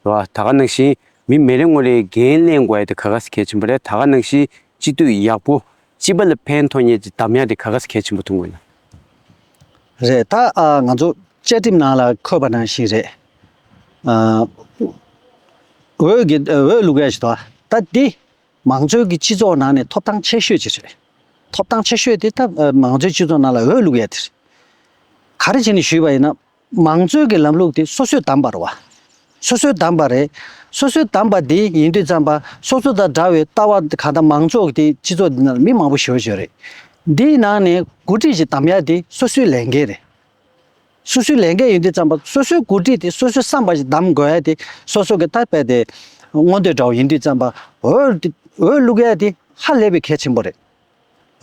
བ། ད་ག་ནང་བཞིན་མི་མི་རེ་ངོ་རེའི་འགན་ལེན་དགོས་ཡ་དེ་ག་ག་གལ་ཆེན་པོ་རེད། ད་ག་ནང་བཞིན་སྤྱི་འཐུས་ཡག་པོ་སྤྱི་པ་ལ་ཕན་ཐོགས་མཁན་ཅིག་བདམས་ཡ་དེ་ག་ག་གལ་ཆེན་པོ་མཐོང་གི་ཡོད་ན། རེད། ད་ཨ་ང་ཚོ་བཅའ་ཁྲིམས་ནང་ལ་འཁོད་པ་ནང་བཞིན་རེད། ཨ་འོས་ཀྱི་འོས་བླུག་ཡ་ཞིག་འདུག་ད་འདི་མང་གཙོའི་གི་སྤྱི་ཚོགས་ནང་ནས་ཐོབ་ཐང་ཆེ་ཤོས་ཅིག་རེད། ཐོབ་ཐང་ཆེ་ཤོས་དེ་ད་ཨ་མང་གཙོའི་སྤྱི་ཚོགས་ནང་ལ་འོས་བླུག་ཡ་དེ་རེད། ག་རེ་བྱས་ནས་ཞུས་པ་ཡིན་ན། མང་གཙོའི་གི་ལམ་ལུགས་དེ་སོ་སོས་བདམས་པ་རེད་བ། སོ་སོས་བདམས་པ་རེད། སོ་སོས་བདམས་པ་དེ་ཡིན་དུས་ཙམ་པ་སོ་སོ་དང་འདྲ་བའི་ལྟ་བ་གང་ལྟར་མང་ཚོགས་དེ་སྤྱི་ཚོགས་འདི་ནང་མི་མང་པོ་ཞེ་པོ་ཅིག་ཡོད་རེད། འདིའི་ནང་ནས་འགོ་ཁྲིད་ཅིག་བདམས་ཡ་དེ་སོ་སོའི་ལས་འགན་རེད། སོ་སོའི་ལས་འགན་ཡིན་དུས་ཙམ་པ་སོ་སོའི་འགོ་ཁྲིད་དེ་སོ་སོའི་བསམ་པ་ཞིག་བདམས་དགོས་ཡ་དེ་སོ་སོ་གི་ད་རྦད་དེ་མངོན་འདོད་འདྲ་བོ་ཡིན་དུས་ཙམ་པ་འོས་འོས་བླུག་ཡ་དེ་ཧ་ལས་པའི་གལ་ཆེན་པོ་རེད།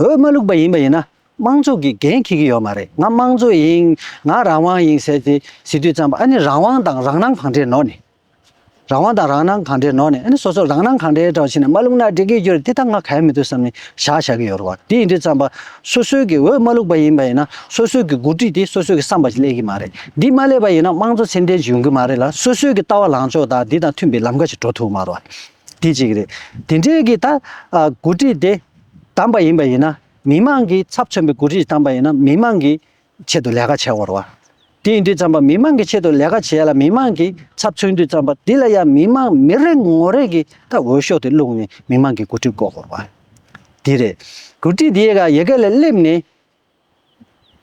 འོས་མ་བླུགས་པ་ཡིན་པ་ཡིན་ན་དམངས་གཙོ་གི་འགན་འཁྱེར་གྱི་ཡོད་མ་རེད། ང་དམངས་གཙོ་ཡིན། ང་རང་དབང་ཡིན་ཟེར་ཏེ་ཟེར་དུས་ཙམ་པ་ཨ་ནི་རང་དབང་དང་རང་སྣང་གང་འདྲས་ནོར་ནས། རང་དབང་དང་རང་སྣང་གང་འདྲས་ནོར་ནས་ཨ་ནི་སོ་སོ་རང་སྣང་གང་འདྲས་འདྲ་བོ་བྱས་ནས་མ་བླུགས་ན་འགྲིག་གི་ཡོད་རེད། དེ་ད་ང་གལ་མི་འདུག་བསམ་ནས་བཞག་བཞག་གི་ཡོད་རེད་བ། དེ་ཡིན་དུས་ཙམ་པ་སོ་སོའི་གི་འོས་མ་བླུགས་པ་ཡིན་པ་ཡིན་ན་སོ་སོའི་གི་འགོ་ཁྲིད་དེ་སོ་སོའི་གི་བསམ་པ་ཞིག་སླེབས་ཀྱི་མ་རེད། འདི་མ་སླེབས་པ་ཡིན་ན་དམངས་གཙོ་ཚད་ལྡན་ཅིག་ཡོང་གི་མ་རེད་ལ། སོ་སོའི་གི་ལྟ་བ་ལངས་ཕྱོགས་དང་འདི་དང་མཐུན་པའི་ལམ་ཁ་ཞིག་འགྲོ་ཐུབ་མ་རེད་བ། དེ་གཅིག་རེད། དེ་འདྲའི་གི་ད་ཨ་འགོ་ཁྲིད་དེ་བདམས་པ་ཡིན་པ་ཡིན་ན་མི་མང་གི་ཚབ་མཚོན་པའི་འགོ་ཁྲིད་བདམས་པ་ཡིན་ན་མི་མང་གི་ཆེད་དུ་ལས་ཀ་བྱེད་དགོས་རེད་བ། དེ་ཡིན་དུས་ཙམ་པ་མི་མང་གི་ཆེད་དུ་ལས་ཀ་བྱེད་ཡ་ལ་མི་མང་གི་ཚབ་མཚོན་དུས་ཙམ་པ་འདི་ལ་ཡ་མི་མང་མི་རེ་ངོ་རེ་གི་ད་འོས་ཤོག་དེ་བླུགས་ནས་མི་མང་གི་འགོ་ཁྲིད་བསྐོ་དགོས་རེད་བ། འདི་རེད། འགོ་ཁྲིད་འདི་ག་ཡ་གི་ལ་སླེབས་ནས།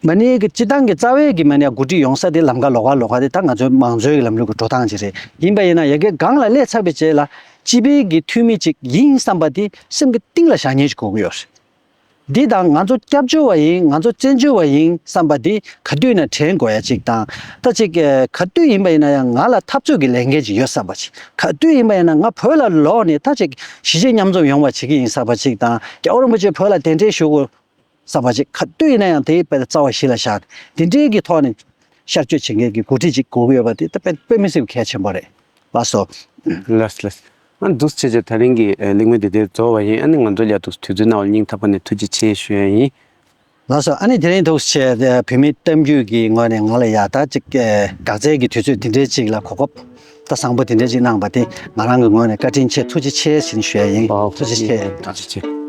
མ་ཎི་གི་སྤྱི་བཏང་གི་རྩ་བའི་གི་མ་ཎི་འགོ་ཁྲིད་ཡོང་ས་དེ་ལམ་ཁ་ལོགས་ཀ་ལོགས་ཀ་དེ་ད་ང་ཚོའི་མང་གཙོའི་གི་ལམ་ལུགས་ཀྱི་འགྲོ་སྟངས་ཅིག་རེད། ཡིན་པ་ཡིན་ན་ཡ་གི་སྒང་ལ་སླེབས་ཚར་བའི་རྗེས་ལ་སྤྱི་པའི་གི་འཐུས་མི་ཅིག་ཡིན་བསམ་པ་དེ་སེམས་ཀྱི་གཏིང་ལ་བཞག་མཁན་ཅིག་དགོས་ཀྱི་ཡོད་རེད། འདི་དང་ང་ཚོ་སྐྱབས་བཅོལ་བ་ཡིན། ང་ཚོ་བཙན་བྱོལ་བ་ཡིན་བསམ་པ་འདི་ག་དུས་ན་དྲན་དགོས་ཡ་ཅིག་དང་། ད་ཅིག་ག་དུས་ཡིན་པ་ཡིན་ན་ཡང་ང་ལ་འཐབ་རྩོད་ཀྱི་ལས་འགན་ཅིག་ཡོད་བསམ་པ་ཅིག་ག་དུས་ཡིན་པ་ཡིན་ན་ང་བོད་ལ་ལོག་ནས་ད་ཅིག་གཞིས་བྱེས་མཉམ་འཛོམས་ཡོང་བ་བྱེད་ཀྱི་ཡིན་བསམ་པ་ཅིག་དང་། རྒྱལ་བ་རིན་པོ་ཆེ་བོད་ལ་གདན་འདྲེན་ཞུ་དགོས་བསམ་པ་ཅིག་ག་དུས་ཡིན་ན་ཡང་དེའི་དཔེ་རྩ་བ་གཞི་ལ་བཞག་འདི་འདྲའི་གི་ཐོག་ནས་ཤར་བསྐྱོད་བྱེད་མཁན་གྱི་འགོ་ཁྲིད་ཅིག་དགོས་ཀྱི་ཡོད་པ་དེ་ད་དཔེ་དཔེ་མི་སྲིད་པའི་གལ་ཆེན་པོ་རེད། ལགས་སོ། ལགས་ལགས། ཨ་འདུག་སེ་བྱས་བྱས་ད་རིང་གི་ཨ་གླེང་མོལ་འདི་འདིར་རྫོགས་པ་ཡིན། ཨ་ནི་ང་ཚོ་ལ་དུས་ཚོད་གནང་བར་སྙིང་ཐག་པ་ནས་ཐུགས་རྗེ་ཆེ་ཞུ་ཡ་ཡིན། ལགས་སོ། ཨ་ནི་དེ་རིང་འདུག་སེ་བྱས་བོད་མིའི་གཏམ་རྒྱུད་ཀྱི་ངོས་ནས་ང་ལ་ཡ་ད་ཅིག་ཨ་དགག་བྱའི་གི་དུས་ཚོད་འདི་འདྲའི་ཅིག་ལ་གོ་སྐབས་ད་བཟང་པོ་འདི་འདྲའི་ཅིག་གནང་བ་དེ་ང་རང་གི་ངོས་ནས་བཀའ་དྲིན་ཆེ། ཐུགས་རྗེ་ཆེ་ཞེས་ཞུ་ཡ་ཡིན། ཨོ་ཐུགས་རྗེ་ཆེ། ཐུགས་རྗེ་ཆེ།